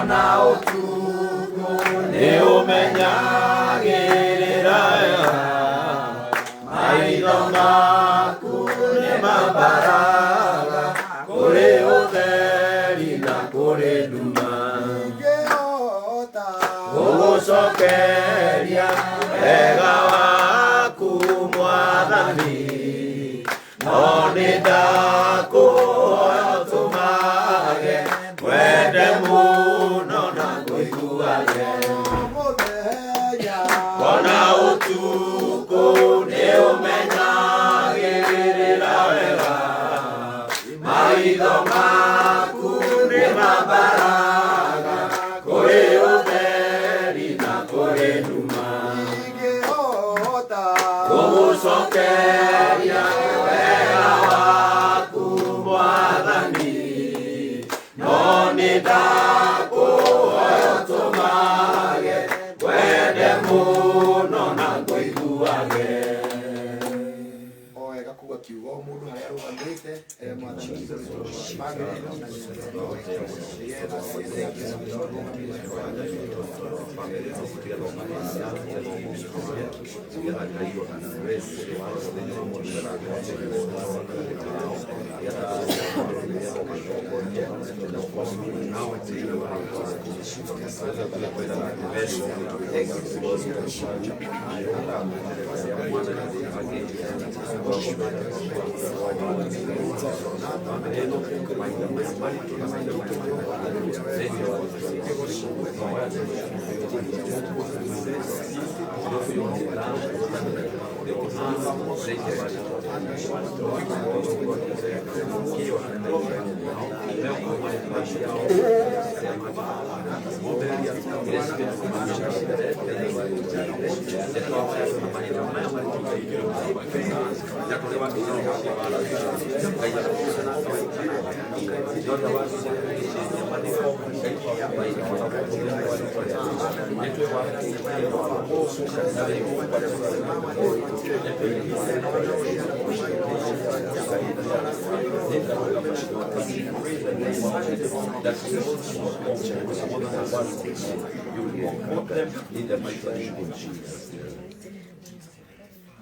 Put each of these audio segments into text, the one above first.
Ona ũtukũ nĩ ũmenyagĩrĩra wega, maitho maku nĩ mambaraga kũrĩ ũtheri na kũrĩ nduma. Ingĩhota Gũgũcokeria wega waku Mwathani, no nĩ ndakũhoya ũtũmage wende mũno na ngũiguage. Mũthenya Ona ũtukũ nĩ ũmenyagĩrĩra wega, maitho maku nĩ mambaraga kũrĩ ũtheri na kũrĩ nduma. Ingĩhota Gũgũcokeria wega waku Mwathani, no nĩ ndakũhoya ũtũmage wende mũno na ngũiguage. O wega kuga kiugo o mũndũ harĩa arũgamĩte e Mwathani bamĩrĩ ĩno na nyũmba ĩno nĩgetha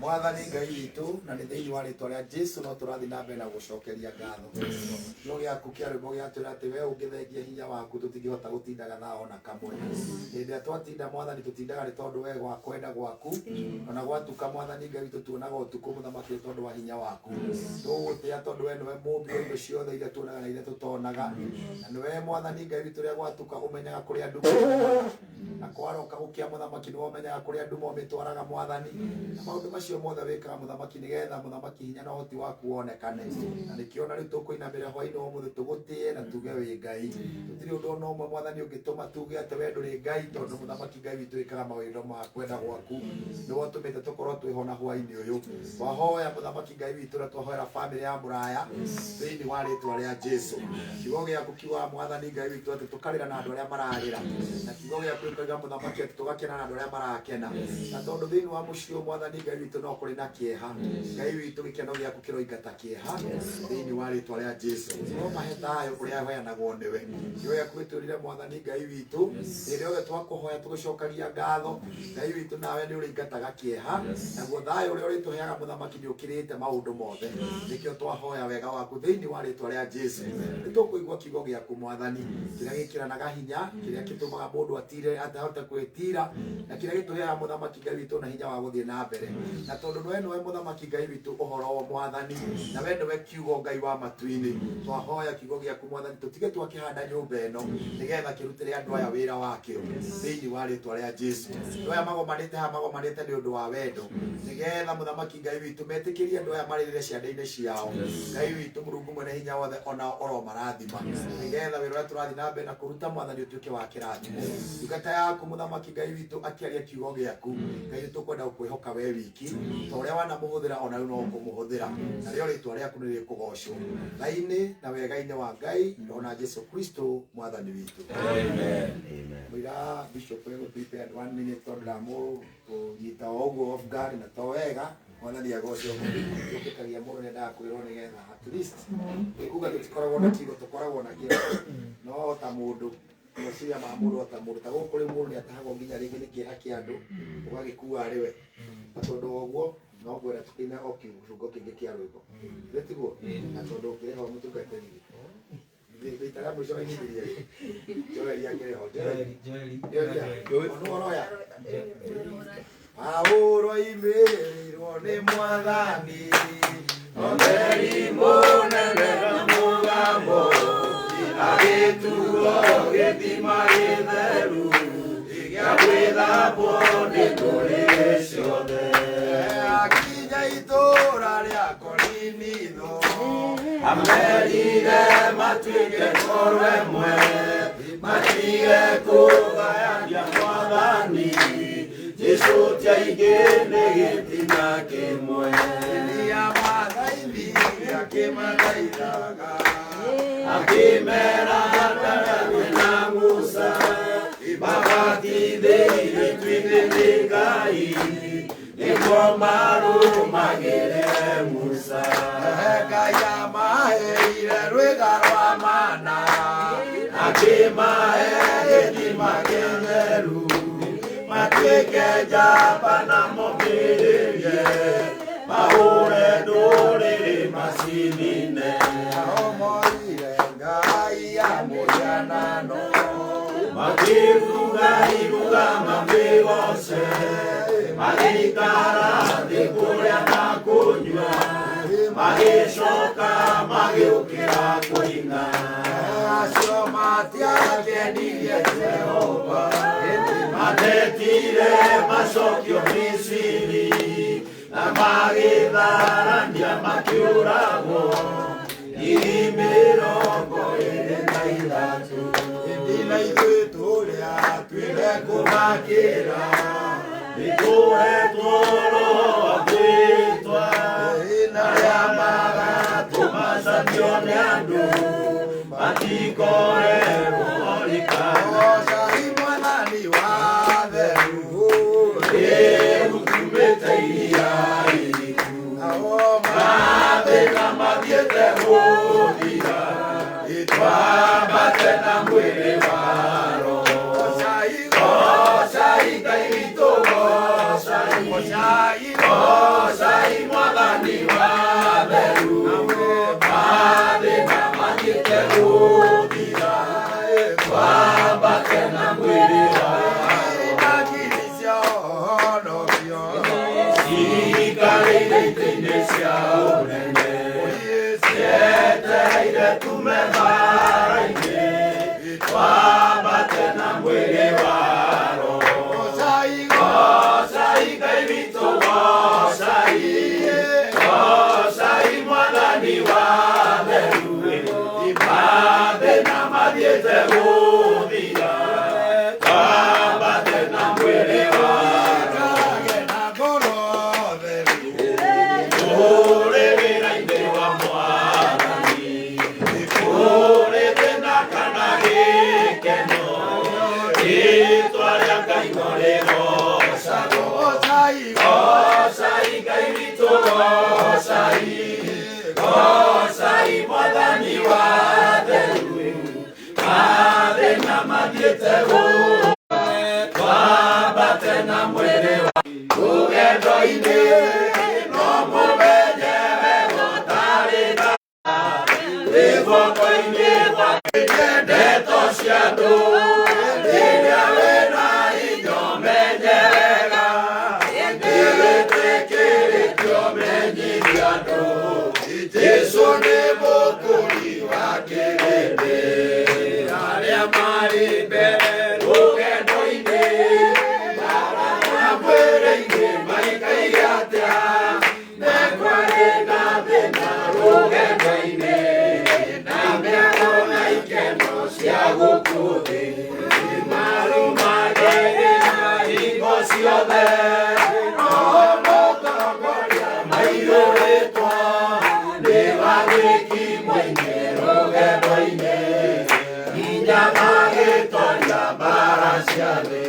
Mwathani Ngai witũ, na nĩ thĩinĩ wa rĩtwa rĩa Jesu no tũrathiĩ na mbere na gũcokeria ngatho. Kiugo gĩaku kĩa rwĩmbo gĩatwĩra atĩ we ũngĩthengia hinya waku tũtingĩhota gũtindaga thaa ona kamwe. Hĩndĩ ĩrĩa twatinda, Mwathani, tũtindaga nĩ tondũ we gwa kwenda gwaku, ona gwatuka, Mwathani Ngai witũ, tuonaga ũtukũ, Mũthamaki, nĩ tondũ wa hinya waku. Tũgũgũtĩa tondũ we nĩwe mũmbi wa indo ciothe iria tuonaga na iria tũtonaga, na nĩwe, Mwathani Ngai witũ, rĩrĩa gwatuka ũmenyaga kũrĩa nduma yumanaga, na kwaroka gũkĩa, Mũthamaki, nĩwe ũmenyaga kũrĩa nduma ũmĩtwaraga, Mwathani. Na maũndũ macio mothe wĩkaga, Mũthamaki, nĩgetha, Mũthamaki, hinya na ũhoti waku wonekane. Na nĩkĩo na rĩu tũkũinamĩrĩra hwainĩ wa ũmũthĩ tũgũtĩe na tuge wĩ Ngai. Tũtirĩ ũndũ ona ũmwe, Mwathani, ũngĩtũma tuge atĩ we ndũrĩ Ngai, tondũ, Mũthamaki Ngai witũ, wĩkaga mawĩndo ma kwenda gwaku, nĩwe ũtũmĩte tũkorwo twĩho na hwainĩ ũyũ. Twahoya, Mũthamaki Ngai witũ, na twahoera bamĩrĩ ya mũraya thĩinĩ wa rĩtwa rĩa Jesu. Kiugo gĩaku kiugaga, Mwathani Ngai witũ, atĩ tũkarĩra na andũ arĩa mararĩra, na kiugo gĩaku gĩkoiga, Mũthamaki, atĩ tũgakena na andũ arĩa marakena. Na tondũ thĩinĩ wa mũciĩ ũyũ, Mwathani Ngai witũ, no kũrĩ na kĩeha, Ngai witũ, gĩkeno gĩaku kĩroingata kĩeha thĩinĩ wa rĩtwa rĩa Jesu. No mahe thayũ ũrĩa ũheanagwo nĩwe. Kiugo gĩaku gĩtwĩrire, Mwathani Ngai witũ, hĩndĩ yothe twakũhoya tũgĩcokagia ngatho, Ngai witũ, nawe nĩ ũrĩingataga kĩeha, naguo thayũ ũrĩa ũrĩtũheaga, Mũthamaki, nĩ ũkĩrĩte maũndũ mothe. Nĩkĩo twahoya wega waku thĩinĩ wa rĩtwa rĩa Jesu. Nĩ tũkũigua kiugo gĩaku, Mwathani, kĩrĩa gĩkĩranaga hinya, kĩrĩa gĩtũmaga mũndũ atire atahote kwĩtira, na kĩrĩa gĩtũheaga, Mũthamaki Ngai witũ, na hinya wa gũthiĩ na mbere. Na tondũ nĩwe nĩwe, Mũthamaki Ngai witũ, ũhoro wa Mwathani, na we nĩwe kiugo, Ngai wa matu-inĩ, twahoya kiugo gĩaku, Mwathani, tũtige twakĩhanda nyũmba ĩno nĩgetha kĩrutĩre andũ aya wĩra wakĩo thĩinĩ wa rĩtwa rĩa Jesu. Andũ aya magomanĩte haha magomanĩte nĩ ũndũ wa wendo, nĩgetha, Mũthamaki Ngai witũ, metĩkĩrie andũ aya marĩrĩre ciande-inĩ ciao. Ngai witũ, Mũrungu mwene hinya wothe, onao oro marathima, nĩgetha wĩra ũrĩa tũrathiĩ na mbere na kũruta, Mwathani, ũtuĩke wa kĩrathimo. Ndungata yaku, Mũthamaki Ngai witũ, akĩaria kiugo gĩaku, Ngai, nĩ tũkwenda gũkwĩhoka we wiki, ta ũrĩa wanamũhũthĩra, ona rĩu no ũkũmũhũthĩra, narĩo rĩtwa rĩaku nĩ rĩkũgocwo tha-inĩ na wega-inĩ wa Ngai ona Jesu Kristo Mwathani witũ. Mũira Bishop egũ prepare one minute tondũ ndamũnyita o ũguo off guard na to wega. Mwathani agocwo. Tũkĩkagia mũndũ nĩendaga kwĩrwo nĩgetha at least ĩkuga tũtikoragwo na kiugo, tũkoragwo na kĩo no ta mũndũ. Meciria ma mũndũ ota mũndũ ta gũkũ rĩu mũndũ nĩatahagwo nginya rĩngĩ nĩ kĩeha kĩa andũ ũgagĩkua arĩ we na tondũ wa ũguo no ngwenda tũkĩine o kĩbungo kĩngĩ kĩa rwĩmbo githĩ tiguo na tondũ ũkĩrĩho mũtungatĩri rita rĩa mũico wainithirie Joeli akĩrĩho Joeli Joeli Joeli ũroya Paulo aimĩrĩirwo nĩ mwathani Ũtheri mũnene na mũgambo agĩtuo gĩthima gĩtheru gĩa gwĩthambwo nĩ ndũrĩrĩ ciothe akinya itũũra rĩa Korinitho amerire matuĩke ngoro ĩmwe matige kũgayania mwathani Jesũ ti aingĩ nĩ gĩtina kĩmwe nĩamathaithire akĩmathaithaga akĩmera ndaramwe na Musa mabatithĩirio ituĩke nĩ Ngai nĩguo marũmagĩrĩre Musa Ngai amaheire rwĩga rwa mana akĩmahe gĩthima gĩtheru matuĩke njamba na momĩrĩrie mahũre ndũrĩrĩ macinine nao moire Ngai ya mũhianano makĩruga iruga mamĩgoce magĩikara thĩ kũrĩa na kũnyua magĩcoka magĩũkĩra kũina acio matiakenirie Jehova matetire macokio Misiri na magĩtharania makĩũragwo ngiri mĩrongo ĩrĩ na ithatũ ĩndĩ na ithuĩ tũrĩa twĩre kũmakĩra nĩtũhetwo roho wa gwĩtwa na arĩa magatũmacanio nĩ andũ matikoerwo orikana Goocai mwathani wa theru rĩu tumĩte iria iriku nao mathĩna mathiĩte gũthira twambate na mwĩrĩ wa roho Goocai goocai Ngai witũ goocai goocai goocai mwathani wa theru mathĩna mathiĩte gũthira twambate na mwĩrĩ wa na ngiri cia ũhonokio ciikarĩire itĩ-inĩ cia ũnene cietereire tume mbara-inĩ twambate na mwĩrĩ wa roho Goocai goocai Ngai witũ goocai goocai mwathani wa theru mathĩna mathiĩte gũthira twambate na mwĩrĩ wa Kage na ngoro theru Kũrĩ wĩra-inĩ wa mwathani kũrĩ thĩna kana gĩkeno rĩtwa rĩa Ngai no rĩgoocagwo Goocai goocai Ngai witũ goocai goocai mwathani wa theru mathĩna mathiĩte twambate na mwĩrĩ wa rũgendo-inĩ no mũmenye wega ũtarĩ tha wĩ guoko-inĩ gwake ndeto cia andũ rĩrĩa wĩna indo menye wega nĩwĩtĩkĩrĩtio menyithia andũ Jesũ nĩ mũkũri wa kĩrĩndĩ arĩa marĩ mbere rũgendo-inĩ na mwĩrĩ-inĩ maikaire atĩa mekwarĩ na thĩna rũgendo-inĩ na mĩago na ikeno cia gũkũ thĩ marũmagĩrĩra hingo ciothe roho mũtongoria maiyũrĩtwo nĩ wathĩki mũingĩ rũgendo-inĩ nginya magĩtoria mbara cia thĩ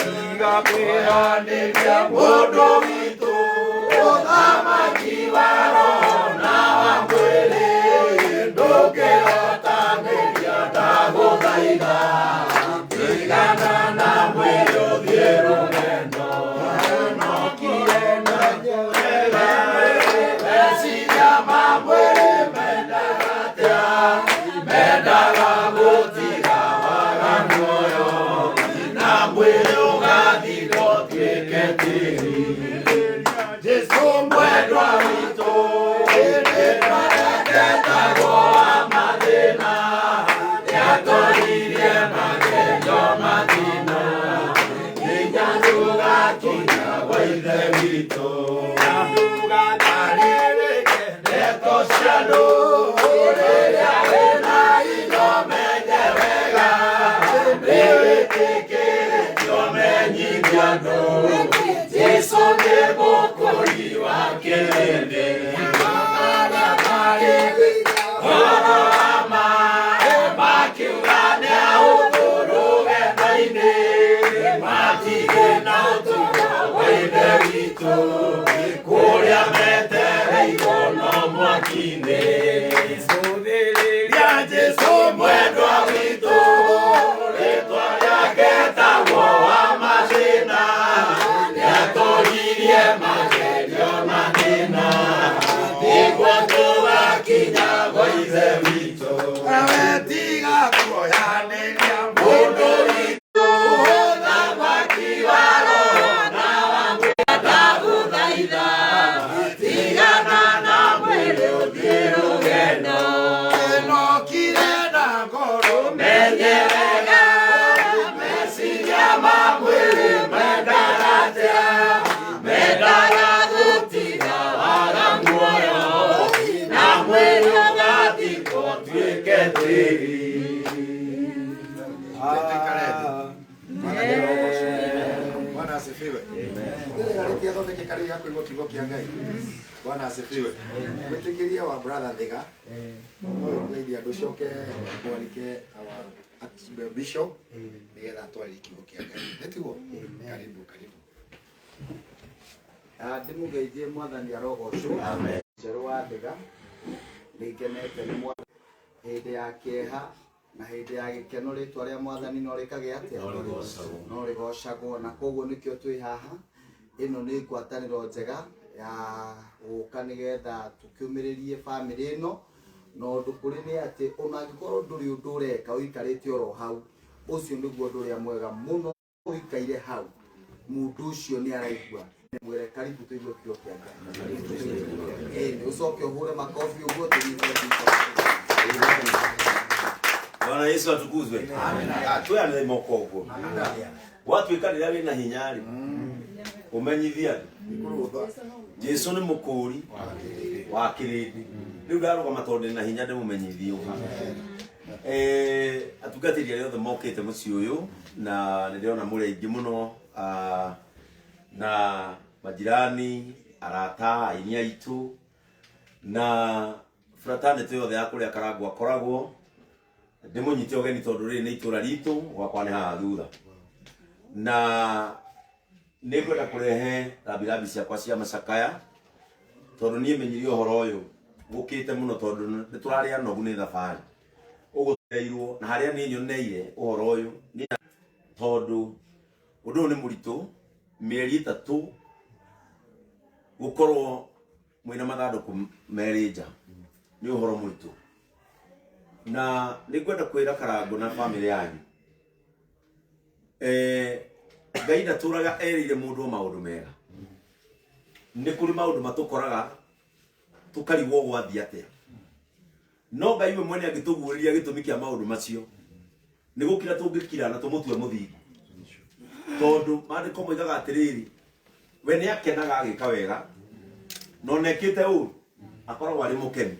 tiga kwĩhanĩria mũndũ witũ ũthamaki wa roho na wa mwĩrĩ ndũngĩhotanĩria ndagũthaitha Kũrĩa metereirwo no mwaki-inĩ. Cũthĩrĩria Jesũ mwendwa witũ, rĩtwa rĩake etagwo wa mathĩna, nĩatũririe magerio na thĩna, nĩguo tũgakinya gwa Ithe witũ. Nawe tiga kuoyanĩria Mũndũ witũ mũthamaki wa roho na wa mwĩrĩ, ndagũthaitha, tigana na mwĩrĩ ũthiĩ rũgendo. Ĩnokire na ngoro Menye wega meciria ma mwĩrĩ mendaga atĩa, mendaga gũtiga waga muoyo, na mwĩrĩ ũgathikwo ũtuĩke tĩri. Tuikare thĩ. Mwathani arogocwo. Bwana asifiwe. Ndĩrega rĩtiathondekeka rĩu gĩa kũigua kiugo kĩa Ngai. Bwana asifiwe. Mwĩtĩkĩrie wa brother Thiga. Ũyũ ngũgeithia andũ coke mwarike our bishop nĩgetha atwarĩrie kiugo kĩa Ngai. Nĩ tiguo? Karibu, karibu. Ndĩmũgeithie mwathani arogocwo. Njerũ wa Thiga, nĩngenete nĩ mwathani hĩndĩ ya kĩeha na hĩndĩ ya gĩkeno rĩtwa rĩa mwathani no rĩkagĩa atĩa? No rĩgocagwo. Na koguo nĩkĩo twĩ haha. Ĩno nĩ ngwatanĩro njega ya gũka nĩgetha tũkĩũmĩrĩrie bamĩrĩ ĩno, na ũndũ kũrĩ nĩ atĩ ona angĩkorwo ndũrĩ ũndũ ũreka ũikarĩte oro hau, ũcio nĩguo ũndũ ũrĩa mwega mũno. Ũikaire hau, mũndũ ũcio nĩ araigua. Mwĩre karibu tũigue kiugo kĩa Ngai. Ĩĩ, ũcoke ũhũre makobi ũguo tũnyite mbito. Bwana Yesu atukuzwe. Twĩanĩre moko ũguo. Gwatuĩka rĩrĩa wĩna hinya rĩ, ũmenyithie andũ Ikũrũtha. Jesu nĩ mũkũri wa kĩrĩndĩ. Rĩu ndarũgama tondũ ndĩna hinya ndĩmũmenyithie ũguo. Atungatĩri arĩa othe mokĩte mũciĩ ũyũ na nĩ ndĩrona mũrĩ aingĩ mũno, na majirani, arata, aini aitũ na fraternity yothe ya kũrĩa Karangũ akoragwo. Ndĩmũnyite ũgeni tondũ rĩrĩ nĩ itũra ritũ, gwakwa nĩ haha thutha. Na nĩ ngwenda kũrehe rambirambi ciakwa cia macakaya tondũ niĩ menyire ũhoro ũyũ gũkĩte mũno tondũ nĩ tũrarĩ anogu nĩ thabarĩ. Ũguo na harĩa niĩ nyoneire ũhoro ũyũ nĩ tondũ ũndũ ũyũ nĩ mũritũ, mĩeri 3 gũkorwo mwĩna mathandũkũ merĩ nja nĩ ũhoro mũritũ. Na nĩ ngwenda kwĩra Karangũ na bamĩrĩ yanyu, Ngai ndatũraga erĩire mũndũ o maũndũ mega. Nĩ kũrĩ maũndũ matũkoraga tũkarigwo gwathiĩ atĩa, no Ngai we mwene angĩtũguũrĩria gĩtũmi kĩa maũndũ macio nĩ gũkira tũngĩkira na tũmũtue mũthingu, tondũ maandĩko moigaga atĩrĩrĩ, we nĩ akenaga agĩka wega na ona ekĩte ũru akoragwo arĩ mũkeni.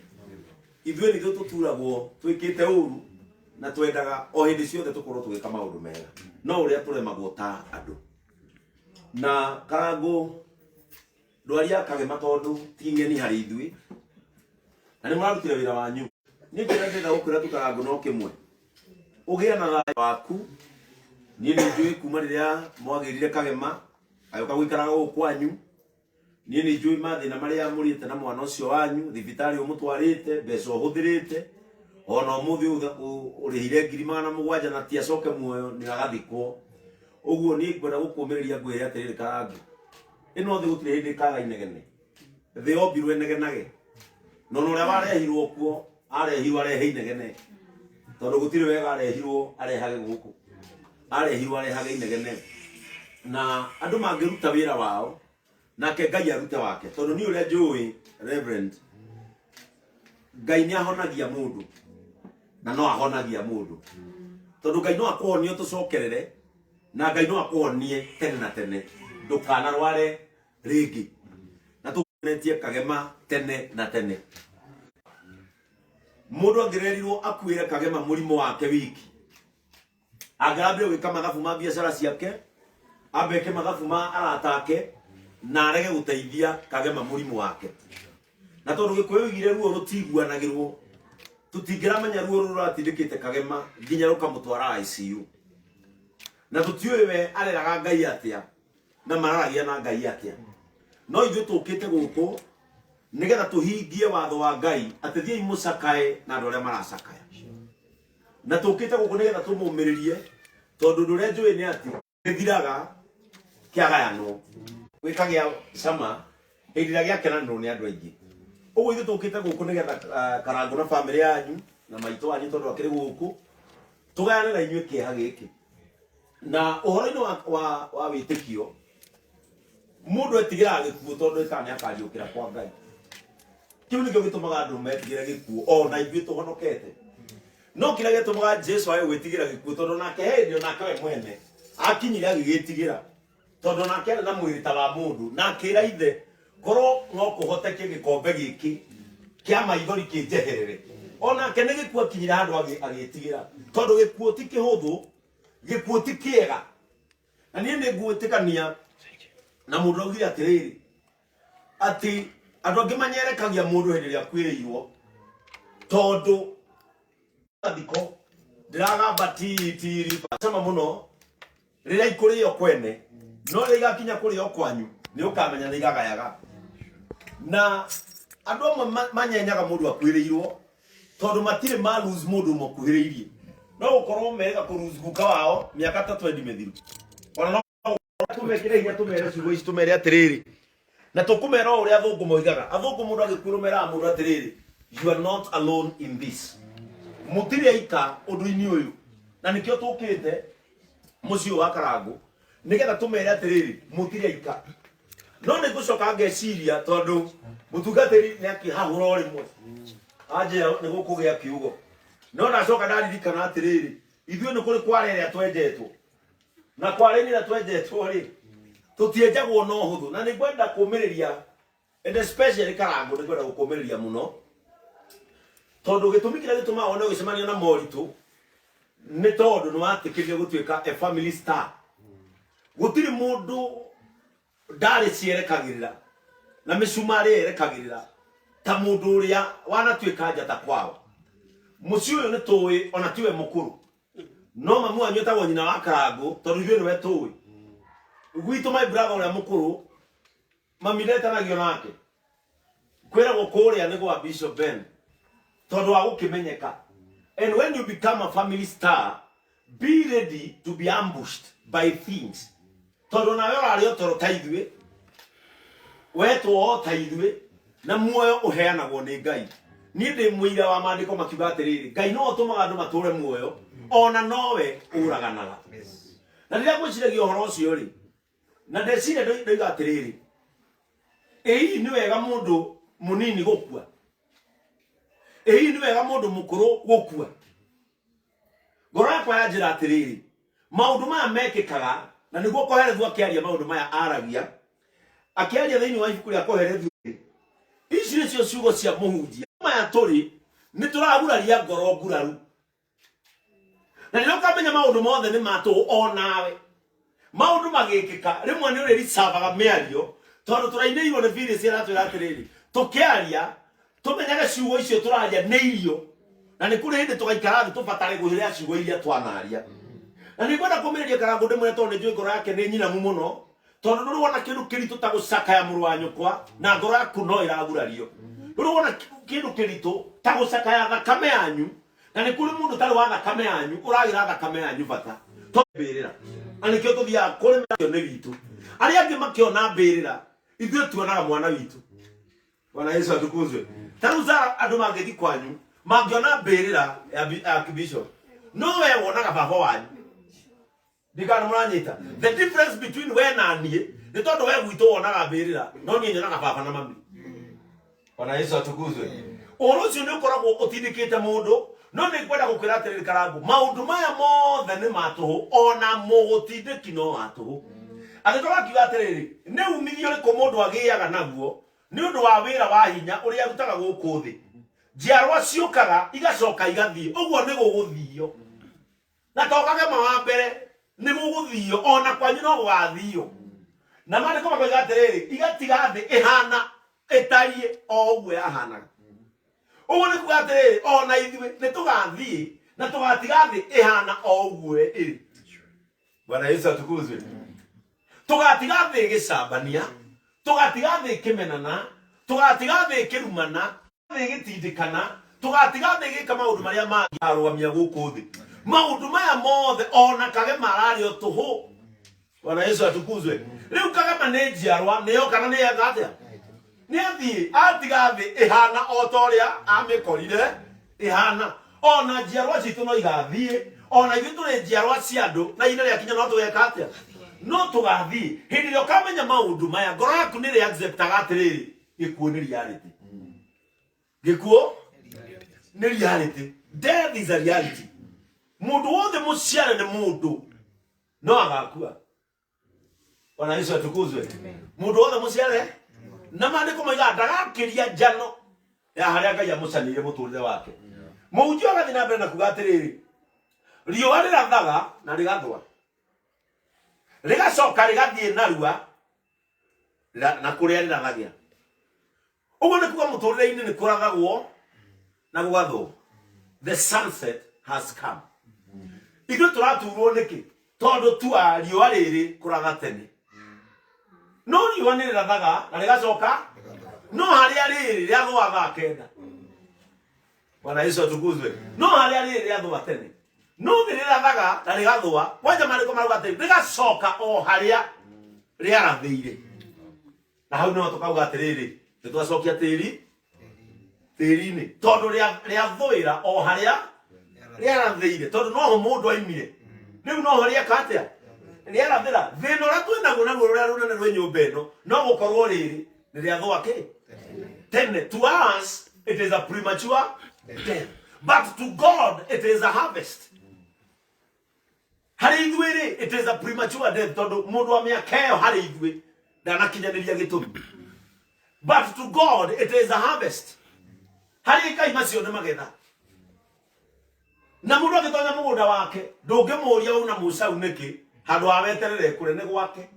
Ithuĩ nithuĩ tũturagwo twĩkĩte ũru na twendaga o hĩndĩ ciothe tũkorwo tũgĩka maũndũ mega, no ũrĩa tũremagwo ta andũ. Na Karangũ ndwari ya Kagema tondũ ti ng'eni harĩ ithuĩ na nĩ mũrarutire wĩra wanyu. Niĩ kĩrĩa ndĩrenda gũkwĩra tu Karangũ no kĩmwe, ũgĩe na thayũ waku. Niĩ nĩ njũĩ kuma rĩrĩa mwagĩrire Kagema agĩũka gũikaraga gũkũ kwanyu, niĩ nĩ njũĩ mathĩna marĩa mũrĩte na mwana ũcio wanyu, thibitarĩ ũmũtwarĩte, mbeca ũhũthĩrĩte, ona ũmũthĩ ũrĩhire 700,000 na ti acoke muoyo nĩ agathikwo. Ũguo niĩ ngwenda gũkũmĩrĩria ngwĩre atĩrĩrĩ Karangũ, ĩno thĩ gũtirĩ hĩndĩ ĩkaga inegene, thĩ yombirwo ĩnegenage, na ona ũrĩa warehirwo kuo arehirwo arehe inegene, tondũ gũtirĩ wega arehirwo arehage gũkũ, arehirwo arehage inegene. Na andũ mangĩruta wĩra wao nake Ngai arute wake, tondũ niĩ ũrĩa njũĩ Reverend, Ngai nĩ ahonagia mũndũ na no ahonagia mũndũ, tondũ Ngai no akũhonie ũtũcokerere na Ngai no akũhonie tene na tene, ndũkanarware rĩngĩ, na tũnetie Kagema tene na tene. Mũndũ angĩrerirwo akuĩre Kagema mũrimũ wake wiki, angĩrambire gwĩka mathabu ma biacara ciake, ambe eke mathabu ma arata ake, na arege gũteithia Kagema mũrimũ wake. Na tondũ Gĩkũyũ oigire ruo rũtiguanagĩrwo, tũtingĩramenya ruo rũrũ rũratindĩkĩte Kagema nginya rũkamũtwara ICU, na tũtiũĩ we areraga Ngai atĩa na mararagia na Ngai atĩa. No ithuĩ tũkĩte gũkũ nĩgetha tũhingie watho wa Ngai atĩ thiĩi mũcakae na andũ arĩa maracakaya. Na tũkĩte gũkũ nĩgetha tũmũmĩrĩrie tondũ ũndũ ũrĩa njũĩ nĩ atĩ gĩthiraga kĩagayanwo gĩkagĩa cama hĩndĩ ĩrĩa gĩakenanĩrwo nĩ andũ aingĩ. Ũguo ithuĩ tũkĩte gũkũ nĩgetha Karangũ na bamĩrĩ yanyu na maitũ wanyu tondũ akĩrĩ gũkũ tũgayane na inyuĩ kĩeha gĩkĩ. Na ũhoro-inĩ wa wĩtĩkio mũndũ etigĩraga gĩkuũ tondũ ĩkaga nĩ akariũkĩra kwa Ngai. Kĩu nĩkĩo gĩtũmaga andũ metigĩre gĩkuũ ona ithuĩ tũhonokete. No kĩrĩa gĩatũmaga Jesu age gwĩtigĩra gĩkuũ tondũ nake he hĩndĩ onake we mwene akinyire agĩgĩtigĩra tondũ nake arĩ na mwĩrĩ ta wa mũndũ na akĩra ithe korwo no kũhoteke gĩkombe gĩkĩ kĩa maithori kĩnjeherere. Onake nĩ gĩkuũ akinyire handũ agĩtigĩra tondũ gĩkuũ ti kĩhũthũ, gĩkuũ ti kĩega. Na niĩ nĩ ngwĩtĩkania na mũndũ augire atĩrĩrĩ atĩ andũ angĩ manyerekagia mũndũ hĩndĩ ĩrĩa akuĩrĩirwo tondũ thiko ndĩragamba tiri cama mũno rĩrĩa ikũrĩo kwene no rĩrĩa igakinya kũrĩo kwanyu nĩ ũkamenya nĩ igagayaga. Na andũ amwe manyenyaga mũndũ akuĩrĩirwo tondũ matirĩ ma lose mũndũ ũmakuhĩrĩirie. No gũkorwo merĩga kũ lose guka wao mĩaka ta 20 mĩthiru. Ona no tũmekĩre hinya tũmere ciugo ici tũmere atĩrĩrĩ na tũkũmera o ũrĩa athũngũ moigaga. Athũngũ mũndũ agĩkuĩrwo meraga mũndũ atĩrĩrĩ you are not alone in this, mũtirĩ aika ũndũ-inĩ ũyũ. Na nĩkĩo tũkĩte mũciĩ ũyũ wa Karangũ nĩgetha tũmere atĩrĩrĩ mũtirĩ aika. No nĩ ngũcoka ngeciria tondũ mũtungatĩri nĩ akĩhahũra o rĩmwe anjĩra nĩ gũkũgĩa kiugo, no ndacoka ndaririkana atĩrĩrĩ ithuĩ nĩ kũrĩ kware ĩrĩa twenjetwo na kware ĩrĩa twenjetwo rĩ tũtienjagwo no hũthũ. Na nĩ ngwenda kũmĩrĩria and especially Karangũ nĩ ngwenda gũkũmĩrĩria mũno tondũ gĩtũmi kĩrĩa gĩtũmaga wone ũgĩcemania na moritũ nĩ tondũ nĩ watĩkĩrire gũtuĩka a family star. Gũtirĩ mũndũ ndarĩ cierekagĩrĩra na mĩcumarĩ yerekagĩrĩra ta mũndũ ũrĩa wanatuĩka njata kwao. Mũciĩ ũyũ nĩ tũĩ ona tiwe mũkũrũ no mamu wanyu etagwo nyina wa Karangũ tondũ ithuĩ nĩwe tũĩ. Gwitũ my brother ũrĩa mũkũrũ mami ndetanagio nake kwĩragwo kũrĩa nĩ gwa Bishop Ben tondũ wa gũkĩmenyeka. And when you become a family star be ready to be ambushed by things tondũ nawe ũrarĩ o toro ta ithuĩ wetwo o ta ithuĩ na muoyo ũheanagwo nĩ Ngai. Niĩ ndĩ mũira wa maandĩko makiuga atĩrĩrĩ Ngai nowe ũtũmaga andũ matũre muoyo ona nowe ũraganaga. Na rĩrĩa ngwĩciragia ũhoro ũcio rĩ na ndeciria ndoiga atĩrĩrĩ ĩ hihi nĩ wega mũndũ mũnini gũkua, ĩ hihi nĩ wega mũndũ mũkũrũ gũkua. Ngoro yakwa yanjĩra atĩrĩrĩ maũndũ maya mekĩkaga na nĩguo Kohelethu akĩaria maũndũ maya aragia akĩaria thĩinĩ wa ibuku rĩa Kohelethu. Ici nĩcio ciugo cia mũhunjia. Maya tũrĩ nĩ tũraguraria ngoro nguraru na rĩrĩa ũkamenya maũndũ mothe nĩ ma tũhũ o nawe maũndũ magĩkĩka rĩmwe nĩ ũrĩricavaga mĩario tondũ tũrainĩirwo nĩ Phyllis aratwĩra atĩrĩrĩ tũkĩaria tũmenyage ciugo icio tũraria nĩ irio na nĩ kũrĩ hĩndĩ tũgaikara thĩ tũbatare gwĩrĩa ciugo iria twanaria. Na nĩ ngwenda kũmĩrĩria Karangũ ndĩmwĩre tondũ nĩ njũĩ ngoro yake nĩ nyinamu mũno tondũ ndũrĩ wona kĩndũ kĩritũ ta gũcakaya mũrũ wa nyũkwa na ngoro yaku no ĩragurario. Ndũrĩ wona kĩndũ kĩritũ ta gũcakaya thakame yanyu na nĩ kũrĩ mũndũ ũtarĩ wa thakame yanyu ũragĩra thakame yanyu bata mbĩrĩra. Na nĩkĩo tũthiaga kũrĩ nĩ witũ arĩa angĩ makĩona mbĩrĩra ithuĩ tuonaga mwana witũ. Bwana Yesu atukuzwe. Ta rĩu Zara andũ mangĩthiĩ kwanyu mangĩona mbĩrĩra ya Archbishop no we wonaga baba wanyu. Ndikana mũranyita. The difference between we na niĩ nĩ tondũ we gwitũ wonaga mbĩrĩra no niĩ nyonaga baba na mami. Bwana Yesu atukuzwe. Ũhoro ũcio nĩ ũkoragwo ũtindĩkĩte mũndũ no nĩ ngwenda gũkwĩra atĩrĩrĩ Karangũ maũndũ maya mothe nĩ ma tũhũ ona mũgũtindĩki no wa tũhũ. Agĩcoka akiuga atĩrĩrĩ nĩ umithio ũrĩkũ mũndũ agĩaga naguo nĩ ũndũ wa wĩra wa hinya ũrĩa arutaga gũkũ thĩ. Njiarwa ciũkaga igacoka igathiĩ ũguo nĩ gũgũthio na to kagema wa mbere nĩ gũgũthio ona kwanyu no gũgathio. Na maandĩko makoiga atĩrĩrĩ igatiga thĩ ĩhana ĩtariĩ o ũguo yahanaga. Ũguo nĩ kuga atĩrĩrĩ ona ithuĩ nĩ tũgathiĩ na tũgatiga thĩ ĩhana o ũguo ĩrĩ. Bwana Yesu atukuzwe. Tũgatiga thĩ ĩgĩcambania, Tũgatiga thĩ ĩkĩmenana, tũgatiga thĩ ĩkĩrumana, thĩ ĩgĩtindĩkana, tũgatiga thĩ ĩgĩka maũndũ marĩa mangĩ arũgamia gũkũ thĩ. Maũndũ maya mothe ona Kagema ararĩ o tũhũ. Bwana Yesu atukuzwe. Rĩu Kagema nĩ njiarwa, nĩyo kana nĩ eka atĩa? Nĩ athiĩ atiga thĩ ĩhana o ta ũrĩa amĩkorire ĩhana. Ona njiarwa citũ no igathiĩ, ona ithuĩ tũrĩ njiarwa cia andũ, na ihinda rĩakinya no tũgeka atĩa? No tũgathiĩ. Hĩndĩ ĩrĩa ũkamenya maũndũ maya, ngoro yaku nĩ ĩrĩ acceptaga atĩrĩrĩ, gĩkuũ nĩ reality. Gĩkuũ nĩ reality. Death is a reality. Mũndũ wothe mũciare nĩ mũndũ no agakua. Bwana Yesu atukuzwe. Mũndũ wothe mũciare na maandĩko moigaga ndagakĩria njano ya harĩa Ngai amũcanĩire mũtũrĩre wake. Mũhunjia agathiĩ na mbere na kuga atĩrĩrĩ, riũa rĩrathaga na rĩgathũa, rĩgacoka rĩgathiĩ narua na kũrĩa rĩrathagĩra. Ũguo nĩ kuga mũtũrĩre-inĩ nĩ kũrathagwo na gũgathwo. The sunset has come. Ithuĩ tũraturwo nĩkĩ? Tondũ tua riũa rĩrĩ kũratha tene. No riũa nĩ rĩrathaga na rĩgacoka, no harĩa rĩrĩ rĩathũa thaa 9. Bwana Yesu atukuzwe. No harĩa rĩrĩ rĩathũa tene. No nĩ rĩrathaga na rĩgathũa. Kwanja maandĩko marauga atĩ rĩgacoka o harĩa rĩarathĩire. Na hau nĩho tũkauga atĩrĩrĩ, nĩ twacokia tĩri tĩri-inĩ, tondũ rĩathũĩra o harĩa rĩarathĩire, tondũ noho mũndũ aimire. Rĩu noho rĩeka atĩa? Rĩarathĩra. Thĩna ũrĩa twĩnaguo naguo rũrĩa rũnene rwĩ nyũmba ĩno, no gũkorwo rĩrĩ nĩ rĩathũa kĩ tene. To us it is a premature death, but to God it is a harvest. Harĩ ithuĩ rĩ, it is a premature death, tondũ mũndũ wa mĩaka ĩyo harĩ ithuĩ ndanakinyanĩria gĩtũmi, but to God it is a harvest. Harĩ Ngai macio nĩ magetha. Na mũndũ agĩtonya mũgũnda wake ndũngĩmũria una mũcau nĩkĩ, handũ ha weterere kũrĩ nĩ gwake.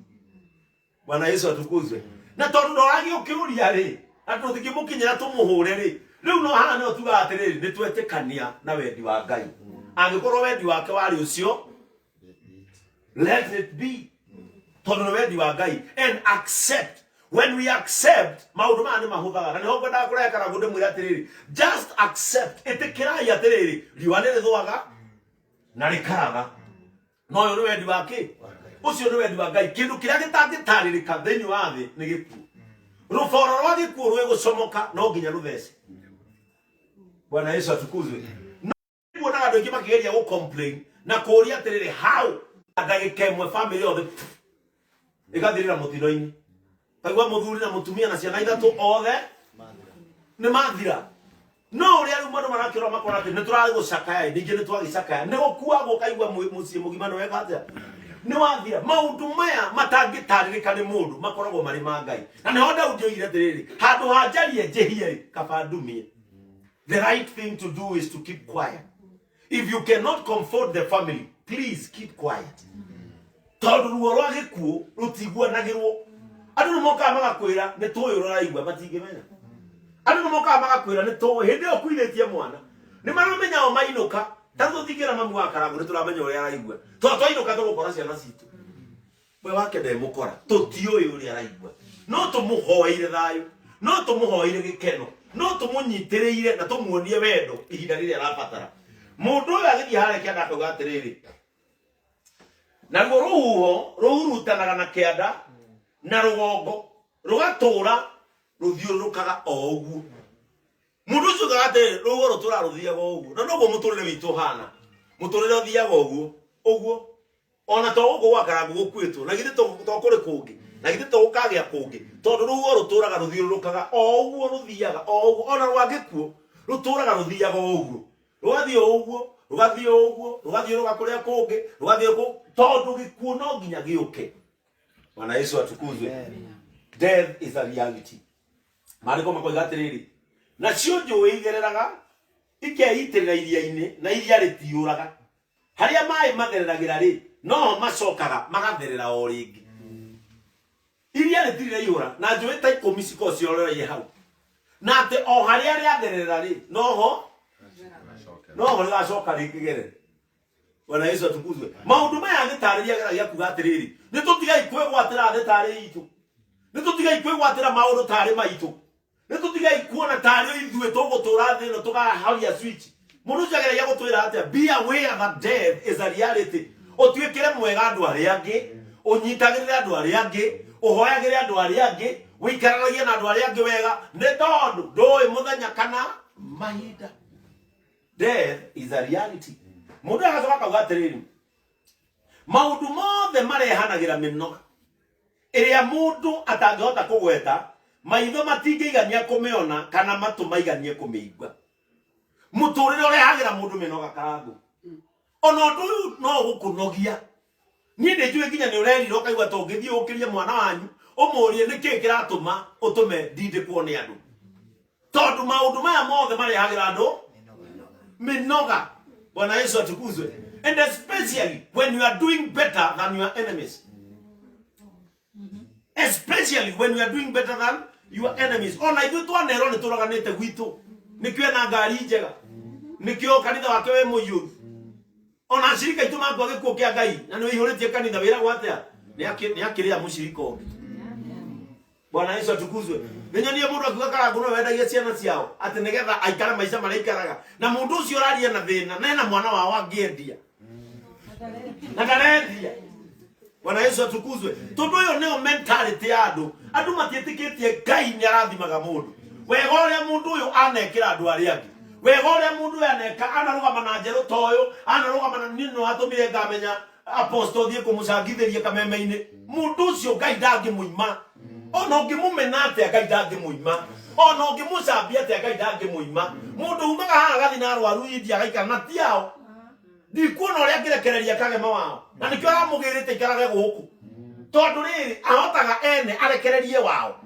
Bwana Yesu atukuzwe. Na tondũ ndoragia ũkĩũria rĩ, na tũtingĩmũkinyĩra tũmũhũre rĩ, rĩu no haha nĩho tugaga atĩrĩrĩ, nĩ twetĩkania na wendi wa Ngai. Angĩkorwo wendi wake warĩ ũcio, let it be, tondũ nĩ wendi wa Ngai. And accept. When we accept, maũndũ maya nĩ mahũthaga. Na nĩho ngwendaga kũrehe Karangũ ndĩmwĩre atĩrĩrĩ, just accept. Ĩtĩkĩrai atĩrĩrĩ, riũa nĩ rĩthũaga na rĩkaraga, no ũyũ nĩ wendi wa kĩ? Ũcio nĩ wendi wa Ngai. Kĩndũ kĩrĩa gĩtangĩtarĩrĩka thĩinĩ wa thĩ nĩ gĩkuũ. Rũboro rwa gĩkuũ rwĩgũcomoka no nginya rũthece. Bwana Yesu atukuzwe. Kuonaga andũ aingĩ makĩgeria gũ complain na kũũria atĩrĩrĩ, how ndagĩka ĩmwe family yothe ĩgathirĩra mũtino-inĩ? Kaigua mũthuri na mũtumia na ciana ithatũ othe nĩ mathira. No ũrĩa rĩu andũ marakĩrora makona atĩ nĩ tũrarĩ gũcakaya, ningĩ nĩ twagĩcakaya, nĩ gũkuagwo. Kaigua mũciĩ mũgima nĩ weka atĩa? Nĩ wathira. Maũndũ maya matangĩtarĩrĩka nĩ mũndũ makoragwo marĩ ma Ngai. Na nĩho Daudi oigire atĩrĩrĩ, handũ ha njarie njĩhie rĩ, kaba ndumie. The right thing to do is to keep quiet. If you cannot comfort the family, please keep quiet, tondũ ruo rwa gĩkuũ rũtiguanagĩrwo. Andũ nĩ mokaga magakwĩra nĩ tũĩ ũrĩa ũraigua, matingĩmenya. Andũ nĩ mokaga magakwĩra nĩ tũĩ hĩndĩ ĩyo ũkuithĩtie mwana, nĩ maramenya o mainũka. Ta tũtingĩra mamu wa Karangũ nĩ tũramenya ũrĩa araigua, tondũ twainũka tũgũkora ciana citũ we wake ndemũkora. Tũtiũĩ ũrĩa araigua, no tũmũhoeire thayũ, no tũmũhoeire gĩkeno, no tũmũnyitĩrĩire na tũmuonie wendo ihinda rĩrĩa arabatara. Mũndũ ũyũ agĩthiĩ harĩa kĩanda akauga atĩrĩrĩ, naruo rũhuho rũhurutanaga na kĩanda na rũgongo, rũgatũra rũthiũrũrũkaga o ũguo. Mũndũ ũcio ugaga atĩrĩrĩ, rũhuho rũtũraga rũthiaga o ũguo. Na noguo mũtũrĩre witũ ũhana, mũtũrĩre ũthiaga ũguo ũguo. Ona to gũkũ gwa Karangũ gũkuĩtwo, na githĩ to kũrĩ kũngĩ, na githĩ to gũkagĩa kũngĩ? Tondũ rũhuho rũtũraga rũthiũrũrũkaga o ũguo, rũthiaga o ũguo. Ona rwa gĩkuũ rũtũraga rũthiaga o ũguo, rũgathiĩ o ũguo, rũgathiĩ o ũguo, rũgathiũrũrũka kũrĩa kũngĩ, rũgathiĩ kũ, tondũ gĩkuũ no nginya gĩũke. Bwana Yesu atukuzwe. Death is a reality. Maandĩko makoiga atĩrĩrĩ, nacio njũĩ igereraga ikeitĩrĩra iria-inĩ, na iria rĩtiũraga. Harĩa maĩ mathereragĩra rĩ, noho macokaga magatherera o rĩngĩ. Iria rĩtirĩ rĩaihũra, na njũĩ ta 10 cikoragwo cirorereirie hau, na atĩ o harĩa rĩathererera rĩ, noho rĩgacoka rĩkĩgerere. Bwana Yesu atukuzwe. Maũndũ maya agĩtarĩria ageragia kuga atĩrĩrĩ, nĩ tũtigai kwĩgwatĩra thĩ tarĩ itũ. Nĩ tũtigai kwĩgwatĩra maũndũ tarĩ maitũ. Nĩ tũtigai kuona tarĩ ithuĩ tũgũtũra thĩ ĩno tũkahoria switch. Mũndũ ũcio ageragia gũtwĩra atĩa? Be aware that death is a reality. Ũtuĩkĩre mwega andũ arĩa angĩ, ũnyitagĩrĩre andũ arĩa angĩ, ũhoyagĩre andũ arĩa angĩ, ũikaranagie na andũ arĩa angĩ wega, nĩ tondũ ndũĩ mũthenya kana mahinda. Death is a reality. Mũndũ agacoka akauga atĩrĩrĩ, maũndũ mothe marehanagĩra mĩnoga ĩrĩa mũndũ atangĩhota kũgweta, maitho matingĩigania kũmĩona kana matũ maiganie kũmĩigua. Mũtũrĩre ũrehagĩra mũndũ mĩnoga karangũ. Ona ũndũ ũyũ no ũgũkũnogia. Niĩ nĩ njũĩ nginya nĩ ũrerira ũkaigua ta ũngĩthiĩ ũkĩrie mwana wanyu ũmũrie nĩkĩĩ kĩratũma ũtũme ndindĩkwo nĩ andũ, tondũ maũndũ maya mothe marehagĩra andũ mĩnoga. Bwana Yesu atukuzwe. And especially when you are doing better than your enemies, especially when you are doing better than your enemies. Ona ithuĩ twanerwo nĩ tũraganĩte gwitũ, nĩkĩo ena ngari njega, nĩkĩo kanitha wake wĩ mũiyũru, ona acirika aitũ makua gĩkuũ kĩa Ngai na nĩ wĩihũrĩtie kanitha wĩragwo atĩa? Nĩ akĩrĩa mũcirika ũngĩ. Bwana Yesu atukuzwe. Nĩnyonie mũndũ akiuga karangũ no wendagia ciana ciao atĩ nĩgetha aikare maica marĩa aikaraga, na mũndũ ũcio ũraria na thĩna na ena mwana wao angĩendia na ndarendia. Bwana Yesu atukuzwe. Tondũ ĩyo nĩyo mentality ya andũ. Andũ matiĩtĩkĩtie Ngai nĩ arathimaga mũndũ. Wega ũrĩa mũndũ ũyũ anekĩra andũ arĩa angĩ, wega ũrĩa mũndũ ũyũ aneka, anarũgama na njerũ ta ũyũ anarũgama na niĩ no atũmire ngamenya apostle thiĩ kũmũcangithĩria kameme-inĩ. Mũndũ ũcio Ngai ndangĩmũima. Ona ũngĩmũmena atĩa, Ngai ndangĩmũima. Ona ũngĩmũcambia atĩa, Ngai ndangĩmũima. Mũndũ umaga haha agathiĩ na arwaru India agaikara na ti ao, ndikuona ũrĩa angĩrekereria kagema wao, na nĩkĩo aramũgĩrĩte ikarage gũkũ, tondũ rĩrĩ ahotaga ene arekererie wao.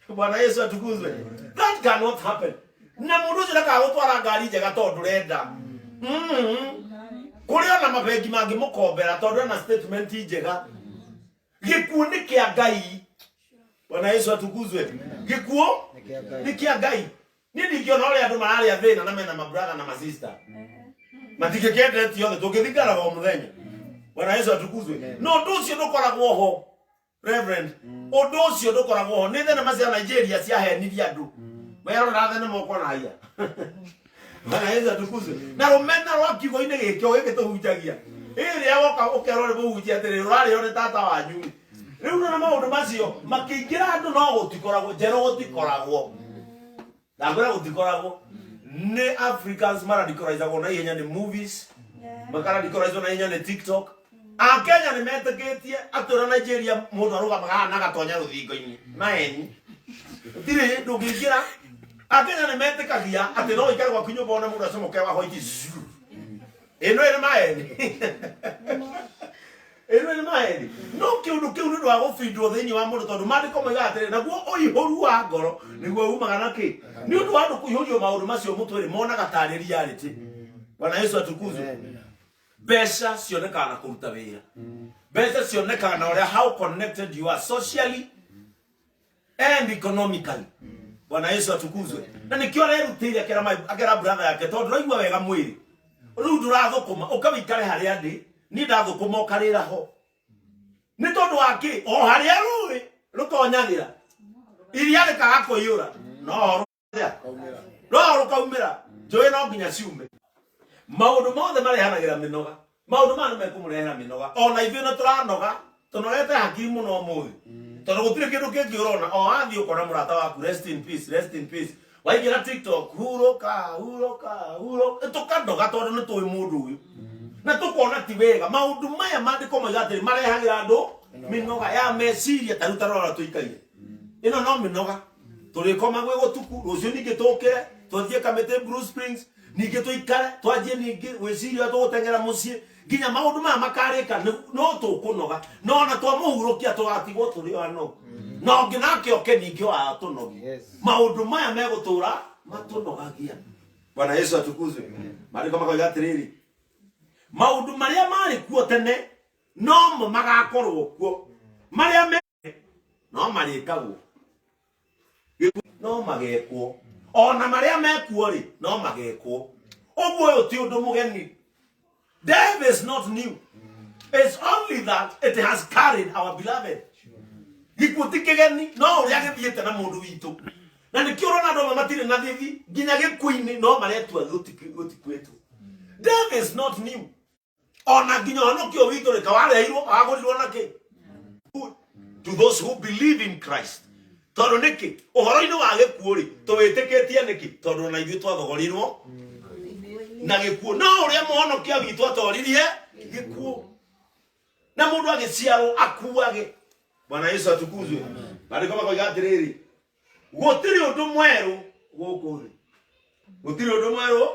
Bwana Yesu atukuzwe. That cannot happen. Na mũndũ ũcio ndakagũtwara ngari njega tondũ ndũrenda. Kũrĩ ona mabengi mangĩmũkombera tondũ ena statement njega. Gĩkuũ nĩ kĩa Ngai. Bwana Yesu atukuzwe. Gĩkuũ nĩ kĩa Ngai. Niĩ ndingĩona ũrĩa andũ mararĩa thĩna na mena mabrother na masista matingĩkĩendete othe tũngĩthikaraga o mũthenya. Bwana Yesu atukuzwe. No ũndũ ũcio ndũkoragwo ho, Reverend, ũndũ ũcio ndũkoragwo ho. Nĩ thenema cia Nigeria ciahenirie andũ. Werorera thenema ũkona haiya. Bwana Yesu atukuzwe. Na rũmena rwa kiugo-inĩ gĩkĩ o gĩkĩ tũhunjagia, ĩrĩa woka ũkerwo nĩ mũhunjia atĩrĩ, ũrarĩo nĩ tata wanyu rĩu nona maũndũ macio makĩingĩra andũ. No gũtikoragwo njerũ, gũtikoragwo, ndakwĩra gũtikoragwo. Nĩ Africans maradicalizagwo na ihenya nĩ movies, makaradicalizwo na ihenya nĩ TikTok. Akenya nĩ metĩkĩtie atĩ ũrĩa Nigeria mũndũ arũgamaga haha na agatonya rũthingo-inĩ maeni tirĩ ndũngĩingĩra. Akenya nĩ metĩkagia atĩ no ũikare gwaku nyũmba one mũndũ acomoke wa white zuu. Ĩno ĩrĩ maeni, ĩno ĩrĩ maeni. No kĩũndũ kĩu nĩ ũndũ wa gũbindwo thĩinĩ wa mũndũ, tondũ maandĩko moigaga atĩrĩ, naguo ũihũru wa ngoro nĩguo umaga na kĩ. Nĩ ũndũ wa andũ kũihũrio maũndũ macio mũtwe-rĩ, monaga tarĩ reality. Bwana Yesu atukuzwe. Mbeca cionekaga na kũruta wĩra, mbeca cionekaga na ũrĩa how connected you are socially and economically. Bwana Yesu atukuzwe. Na nĩkĩo arerutĩire akera brother yake, tondũ ndũraigua wega mwĩrĩ rĩu, ndũrathũkũma, ũka wĩikare harĩa ndĩ niĩ ndathũkũma ũkarĩra ho. Nĩ tondũ wa kĩ? O harĩa rũĩ rũtonyagĩra iria rĩkaga kũiyũra, no no rũkaumĩra. Njũĩ no nginya ciume. Maũndũ mothe marehanagĩra mĩnoga. Maũndũ maya nĩ mekũmũrehera mĩnoga. Ona ithuĩ nĩ tũranoga, tũnogete hakiri mũno ũmũthĩ, tondũ gũtirĩ kĩndũ kĩngĩ ũrona. O wathiĩ ũkona mũrata waku, rest in peace, rest in peace. Waingĩra TikTok, hurũka, hurũka, hurũka. Tũkanoga tondũ nĩ tũĩ mũndũ ũyũ na tũkona ti wega. Maũndũ maya maandĩko moiga atĩrĩ, marehagĩra andũ mĩnoga ya meciria. Ta rĩu tarora tũikaire ĩno no mĩnoga, tũrĩkoma gwĩ gũtuku, rũciũ ningĩ tũkĩre twathiĩ Kamĩtĩ Blue Springs, ningĩ tũikare twanjie ningĩ gwĩciria ũrĩa tũgũteng'era mũciĩ nginya maũndũ maya makarĩka. No tũkũnoga, no ona twamũhurũkia tũgatigwo tũrĩ o anogu, na ũngĩ nake oke ningĩ wa tũnogi. Maũndũ maya megũtũra matũnogagia. Bwana Yesu atukuzwe. Maandĩko makoiga atĩrĩrĩ, maũndũ marĩa marĩ kuo tene nomo magakorwo kuo, marĩa me no marĩkagwo no magekwo, ona marĩa mekuo rĩ no magekwo. Ũguo ũyũ ti ũndũ mũgeni. Death is not new. It's only that it has carried our beloved. Gĩkuũ ti kĩgeni, no ũrĩa gĩthiĩte na mũndũ witũ. Na nĩkĩo ũrona andũ amwe matirĩ na thithi nginya gĩkuũ-inĩ, no maretua gũtikuĩtwo. Death is not new. Ona nginya ũhonokio witũ rĩ, kawareheirwo wagũrirwo na kĩ? To those who believe in Christ. Tondũ nĩkĩ? Ũhoro-inĩ wa gĩkuũ rĩ, tũwĩtĩkĩtie nĩkĩ? Tondũ ona ithuĩ twathogorirwo na gĩkuũ. No ũrĩa mũhonokia witũ atoririe gĩkuũ. Na mũndũ agĩciarwo akuage. Bwana Yesu atukuzwe. Maandĩko makoiga atĩrĩrĩ, gũtirĩ ũndũ mwerũ gũkũ thĩ. Gũtirĩ ũndũ mwerũ,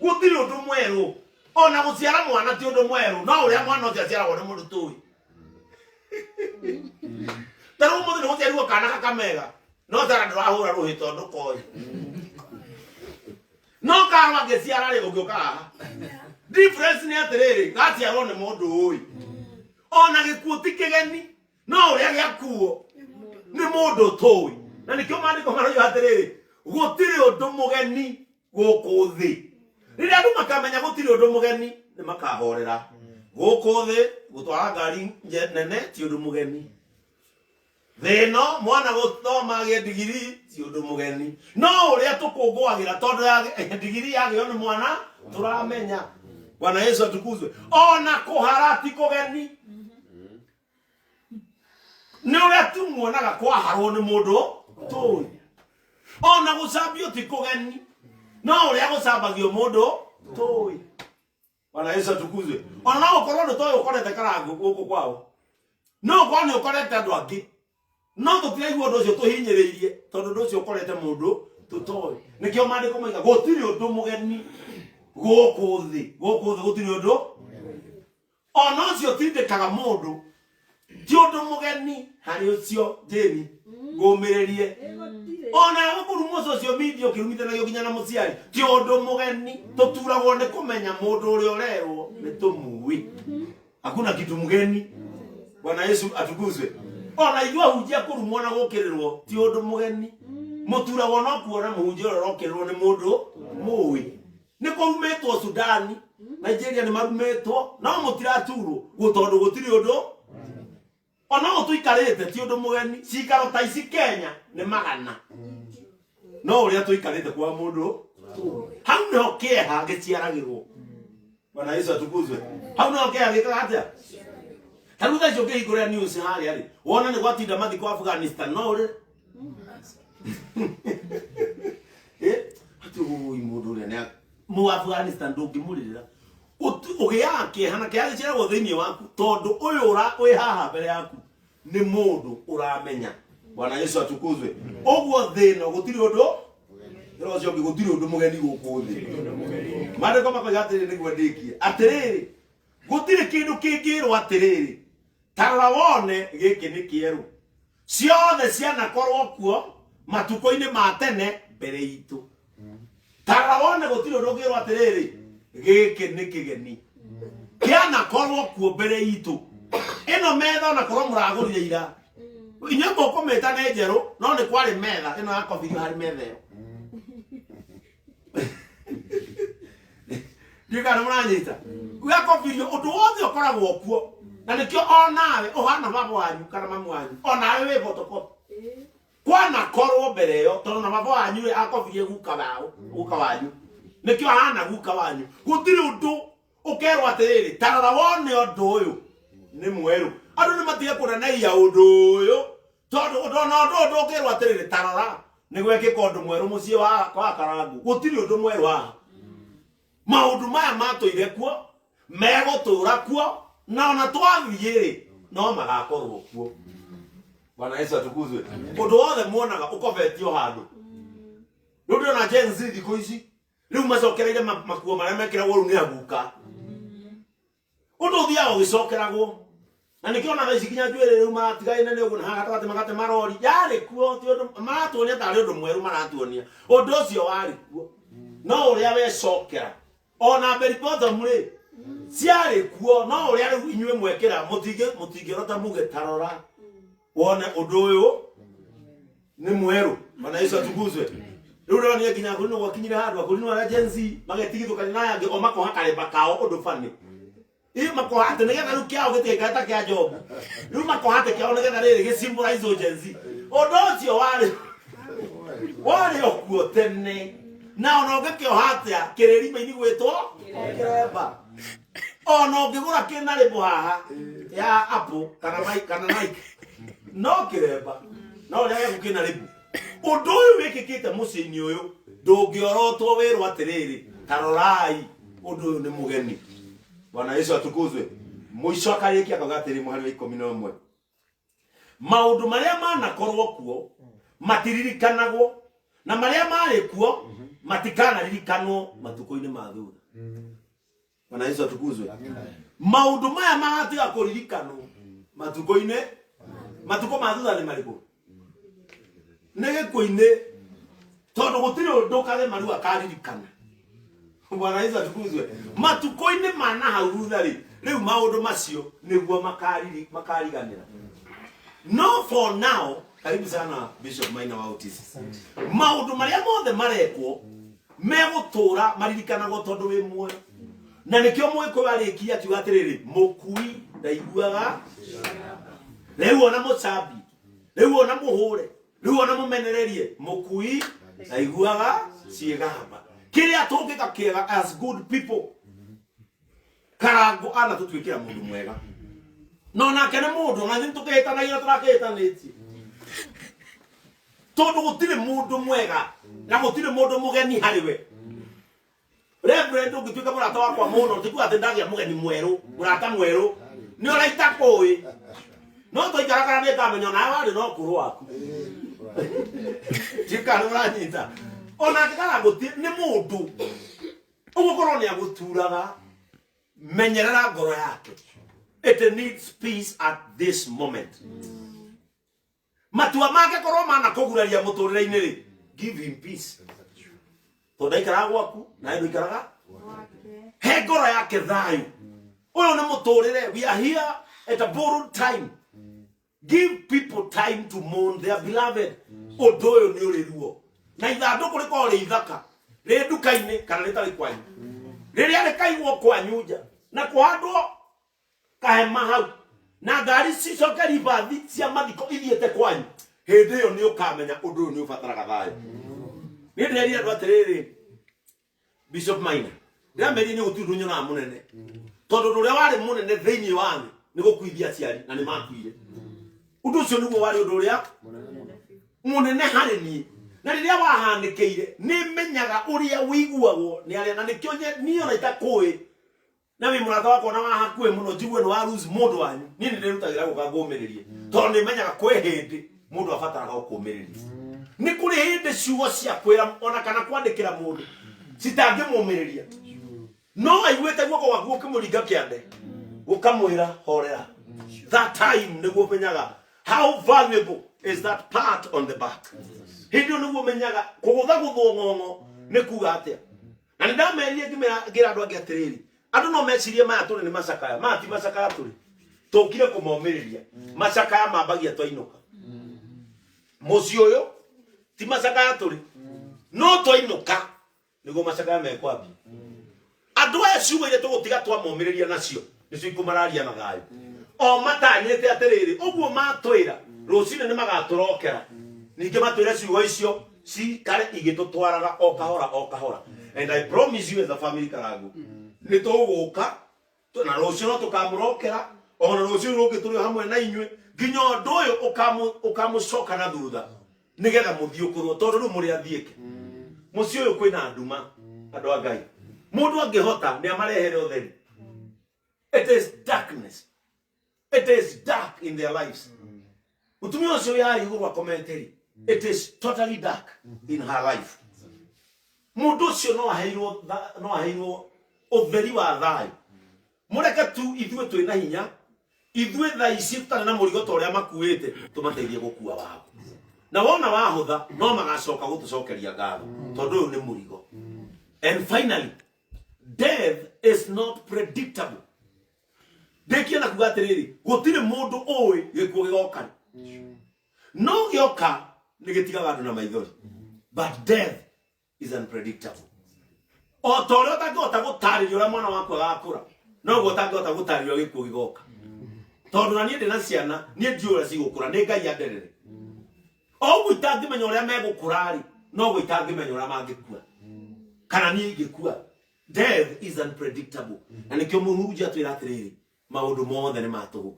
gũtirĩ ũndũ mwerũ. Ona gũciara mwana ti ũndũ mwerũ, no ũrĩa mwana ũcio aciaragwo nĩ mũndũ tũĩ. Ta rĩu ũmũthĩ nĩ gũciarirwo kana gakamega, no tara ndũrahũra rũhĩ tondũ koĩ. No karwo angĩciara rĩ, ũngĩũka haha. Difference nĩ atĩrĩrĩ, gaciarwo nĩ mũndũ ũĩ. Ona gĩkuũ ti kĩgeni, no ũrĩa gĩakuo nĩ mũndũ tũĩ. Na nĩkĩo maandĩko maroiga atĩrĩrĩ, gũtirĩ ũndũ mũgeni gũkũ thĩ. Rĩrĩa andũ makamenya gũtirĩ ũndũ mũgeni, nĩ makahorera. Gũkũ thĩ gũtwara ngari nene ti ũndũ mũgeni. Thĩ ĩno mwana gũthoma agĩe ndigiri ti ũndũ mũgeni. No ũrĩa tũkũngũagĩra tondũ ya ndigiri yagĩo nĩ mwana tũramenya. Bwana Yesu atukuzwe. Ona kũhara ti kũgeni. Nĩ ũrĩa tu muonaga kwaharwo nĩ mũndũ tũĩ. Ona gũcambio ti kũgeni. No ũrĩa gũcambagio mũndũ tũĩ. Bwana Yesu atukuzwe. Ona no gũkorwo ũndũ ta ũyũ ũkorete Karangũ gũkũ kwao. No ũkorwo nĩ ũkorete andũ angĩ. No tũtiraigua ũndũ ũcio tũhinyĩrĩirie tondũ ũndũ ũcio ũkorete mũndũ tũtoĩ. Nĩkĩo maandĩko moiga gũtirĩ ũndũ mũgeni gũkũ thĩ. Gũkũ thĩ gũtirĩ ũndũ. Ona ũcio ũtindĩkaga mũndũ ti ũndũ mũgeni harĩ ũcio Jane ngũmĩrĩrie. Ona gũkũrumwo social media ũkĩrumithanagio nginya na mũciari ti ũndũ mũgeni. Tũturagwo nĩ kũmenya mũndũ ũrĩa ũrerwo nĩ tũmũĩ. Hakuna kitu mgeni. Bwana Yesu atukuzwe. Ona ithuĩ ahunjia kũrumwo na gũkĩrĩrwo ti ũndũ mũgeni. Mũturagwo no kuona mũhunjia ũrĩa ũrokĩrĩrwo nĩ mũndũ mũĩ. Nĩ kũrumĩtwo Sudani, Nigeria nĩ marumĩtwo, no mũtiraturwo tondũ gũtirĩ ũndũ. Ona ũũ tũikarĩte ti ũndũ mũgeni. Cikaro ta ici Kenya nĩ magana. No ũrĩa tũikarĩte kwa mũndũ hau nĩho kĩeha gĩciaragĩrwo. Bwana Yesu atukuzwe. Hau nĩho kĩeha gĩkaga atĩa? Ta rĩu thaa ici ũngĩhingũrĩra news harĩa rĩ, wona nĩ gwatinda mathiko Afghanistan, no ũrĩre. Atĩ ũi mũndũ ũrĩa nĩ mũ Afghanistan ndũngĩmũrĩrĩra. Ũgĩaga kĩeha na kĩeha gĩciaragwo thĩinĩ waku tondũ ũyũ wĩ haha mbere yaku nĩ mũndũ ũramenya. Bwana Yesu atukuzwe. Ũguo thĩ ĩno gũtirĩ ũndũ ĩro ũcio ũngĩ gũtirĩ ũndũ mũgeni gũkũ thĩ. Maandĩko makoiga atĩrĩrĩ nĩguo ndĩkie. Atĩrĩrĩ, gũtirĩ kĩndũ kĩngĩrwo atĩrĩrĩ, ta rora wone gĩkĩ nĩ kĩerũ. Ciothe cianakorwo kuo matukũ-inĩ ma tene mbere itũ. Ta rora wone gũtirĩ ũndũ ũngĩrwo atĩrĩrĩ, gĩkĩ nĩ kĩgeni. Kĩanakorwo kuo mbere itũ. Ĩno metha onakorwo mũragũrire ira. Inyuĩ mũkũmĩta nĩ njerũ, no nĩ kwarĩ metha ĩno yakobirio harĩ metha ĩyo. Ndiũĩ kana mũranyita. Yakobirio ũndũ wothe ũkoragwo kuo. Na nĩkĩo onawe ũhana baba wanyu kana mamu wanyu. Onawe wĩ photocopy. Kwanakorwo mbere ĩyo tondũ na baba wanyu rĩ akobirie guka wao, guka wanyu. Nĩkĩo ahana guka wanyu. Gũtirĩ ũndũ ũkerwo atĩrĩrĩ, ta rora wone ũndũ ũyũ nĩ mwerũ. Andũ nĩ matige kũneneia ũndũ ũyũ tondũ ũndũ ona ũndũ ũyũ ndũngĩrwo atĩrĩrĩ, ta rora nĩ gwekĩka ũndũ mwerũ mũciĩ wa Karangũ. Gũtirĩ ũndũ mwerũ haha. Maũndũ maya matũire kuo, megũtũra kuo, na ona twathiĩ rĩ, no magakorwo kuo. Bwana Yesu atukuzwe. Ũndũ wothe muonaga ũkobetio handũ. Rĩu ndĩrona Gen Z thikũ ici rĩu macokereire makuo marĩa mekĩragwo rĩu nĩ aguka. Ũndũ ũthiaga ũgĩcokeragwo. Na nĩkĩo ona thaa ici nginya njuĩrĩ rĩu maratigaine nĩ ũguo na haha gatagatĩ magate marori. Yarĩ kuo, ti ũndũ maratuonia tarĩ ũndũ mwerũ maratuonia. Ũndũ ũcio warĩ kuo. No ũrĩa wecokera. Ona bell bottom rĩ, ciarĩ kuo, no ũrĩa rĩu inyuĩ mwekĩra, mũtingĩrota muge ta rora wone ũndũ ũyũ nĩ mwerũ. Bwana Yesu atukuzwe. Rĩu ndĩronire nginya akũrinũ gwakinyire handũ akũrinũ arĩa Gen Z magetigithũkania na aya angĩ o makoha karemba kao ũndũ bani. Ĩ makoha atĩ nĩgetha rĩu kĩao gĩtigĩikare ta kĩa Jobu. Rĩu makoha atĩ kĩao nĩgetha rĩrĩ gĩ symbolize Gen Z. Ũndũ ũcio warĩ warĩ o kuo tene. Na ona ũngĩkĩoha atĩa kĩrĩrima-inĩ gwĩtwo kĩremba. Ona ũngĩgũra kĩna rĩmbo haha ya Apple kana Nike kana Nike no kĩremba no ũrĩa gĩaku kĩna rĩmbo. Ũndũ ũyũ wĩkĩkĩte mũciĩ-inĩ ũyũ ndũngĩorotwo wĩrwo atĩrĩrĩ ta rorai ũndũ ũyũ nĩ mũgeni. Bwana Yesu atukuzwe. Mũico akarĩkia akauga atĩrĩ mũhari wa 11 maũndũ marĩa manakorwo kuo matiririkanagwo na marĩa marĩ kuo matikanaririkanwo matukũ-inĩ ma thutha. Bwana Yesu atukuzwe. Maũndũ maya magatiga kũririkanwo matukũ-inĩ matukũ ma thutha nĩ marĩkũ? Nĩ gĩkuũ-inĩ tondũ gũtirĩ ũndũ kagemaru akaririkana. Bwana Yesu atukuzwe. Matukũ-inĩ ma na hau thutha rĩ, rĩu maũndũ macio nĩguo makariganĩra. No for now, karibu sana Bishop Maina wa Otisi. Maũndũ marĩa mothe marekwo megũtũra maririkanagwo tondũ wĩ muoyo. Na nĩkĩo Mũgĩkũyũ arĩkia akiuga atĩrĩrĩ, mũkui ndaiguaga rĩu ona mũcambi, rĩu ona mũhũre, rĩu ona mũmenererie, mũkui ndaiguaga ciĩgamba. Kĩrĩa tũngĩka kĩega as good people, Karangũ anatũtuĩkĩra mũndũ mwega. No nake nĩ mũndũ, na ithuĩ tũkĩhĩtanagia tũrakĩhĩtanĩtie. Tondũ gũtirĩ mũndũ mwega na gũtirĩ mũndũ mũgeni harĩ we. Reverend ũngĩtuĩka mũrata wakwa mũno, ti kuga atĩ ndagĩa mũgeni mwerũ, mũrata mwerũ. Nĩ ũraita kũĩ. No twaikara kana nĩ ngamenya onawe warĩ na ũkũrũ waku. Ndiũĩ kana nĩ mũranyita. Onake Karangũ nĩ mũndũ. Ũguo korwo nĩ agũturaga, menyerera ngoro yake. It needs peace at this moment. Matua make korwo mana kũguraria mũtũrĩre-inĩ rĩ, give him peace. Tondũ ndaikaraga gwaku, nawe ndũikaraga. He ngoro yake thayũ. Ũyũ nĩ mũtũrĩre. We are here at a borrowed time. Give people time to mourn their beloved. Ũndũ ũyũ nĩ ũrĩ ruo. Na ithandũkũ rĩkoragwo rĩ ithaka, rĩ nduka-inĩ kana rĩtarĩ kwanyu. Rĩrĩa rĩkaigwo kwanyu nja na kũhandwo kahema hau na ngari cicoke ribathi cia mathiko ithiĩte kwanyu, hĩndĩ ĩyo nĩ ũkamenya ũndũ ũyũ nĩ ũbataraga thayũ. Niĩ ndĩrerire andũ atĩrĩrĩ, Bishop Maina, ndĩramerire nĩ gũtirĩ ũndũ nyonaga mũnene, tondũ ũndũ ũrĩa warĩ mũnene thĩinĩ wa thĩ nĩ gũkuithia aciari na nĩ makuire. Ũndũ ũcio nĩguo warĩ ũndũ ũrĩa mũnene harĩ niĩ, na rĩrĩa wahanĩkĩire nĩ menyaga ũrĩa wĩiguagwo nĩ arĩa, na nĩkĩo niĩ ona itakũĩ na wĩ mũrata wakwa na wa hakuhĩ mũno, njigue nĩ wa lose mũndũ wanyu, niĩ nĩ ndĩrutagĩra gũka ngũmĩrĩrie, tondũ nĩ menyaga kwĩ hĩndĩ mũndũ abataraga gũkũmĩrĩria. Nĩ kũrĩ hĩndĩ ciugo cia kwĩra ona kana kwandĩkĩra mũndũ citangĩmũmĩrĩria, no aiguĩte guoko gwaku gũkĩmũringa kĩande gũkamwĩra horera. That time nĩguo menyaga how valuable is that part on the back. Hĩndĩ ĩyo nĩguo menyaga kũgũthagũthwo ng'ong'o nĩ kuga atĩa. Na nĩ ndamerire ngĩra andũ angĩ atĩrĩrĩ, andũ no mecirie maya tũrĩ nĩ macakaya, maya ti macakaya tũrĩ, tũkire kũmomĩrĩria. Macakaya mambagia twainũka mũciĩ ũyũ, ti macakaya tũrĩ, no twainũka nĩguo macakaya mekwambia. Andũ aya ciugo iria tũgũtiga twamomĩrĩria nacio nĩcio ikũmararia na thayũ. O matanyĩte atĩrĩrĩ, ũguo matwĩra rũcinĩ nĩ magatũrokera ningĩ matwĩre ciugo icio cikare igĩtũtwaraga o kahora o kahora. And I promise you as a family Karangũ, nĩ tũgũka na rũciũ no tũkamũrokera, ona rũciũ rũngĩ tũrĩ o hamwe na inyuĩ nginya ũndũ ũyũ ũkamũcoka na thutha nĩgetha mũthiĩ ũkũrwo, tondũ rĩu mũrĩ athiĩke mũciĩ ũyũ kwĩna nduma. Andũ a Ngai, mũndũ angĩhota nĩ amarehere ũtheri. It is darkness, it is dark in their lives. Mũtumia ũcio yarĩ igũrũ akomete rĩ, it is totally dark in her life. Mũndũ ũcio no aheirwo no aheirwo ũtheri wa thayũ. Mũreke tu ithuĩ twĩna hinya, ithuĩ thaa ici tũtarĩ na mũrigo ta ũrĩa makuĩte, tũmateithie gũkua wao, na wona wahũtha no magacoka gũtũcokeria ngatho, tondũ ũyũ nĩ mũrigo. And finally, death is not predictable. Ndĩkie na kuga atĩrĩrĩ, gũtirĩ mũndũ ũĩ gĩkuũ gĩgoka rĩ, no gĩoka nĩ gĩtigaga andũ na maithori, but death is unpredictable. O ta ũrĩa ũtangĩhota gũtarĩria ũrĩa mwana waku agakũra. Noguo ũtangĩhota gũtarĩria gĩkuũ gĩgoka. Tondũ na niĩ ndĩ na ciana, niĩ ndiũĩ ũrĩa cigũkũra, nĩ Ngai anderere. O ũguo itangĩmenya ũrĩa megũkũra rĩ, noguo itangĩmenya ũrĩa mangĩkua. Kana niĩ ingĩkua. Death is unpredictable. Na nĩkĩo mũhunjia atwĩra atĩrĩrĩ, maũndũ mothe nĩ ma tũhũ.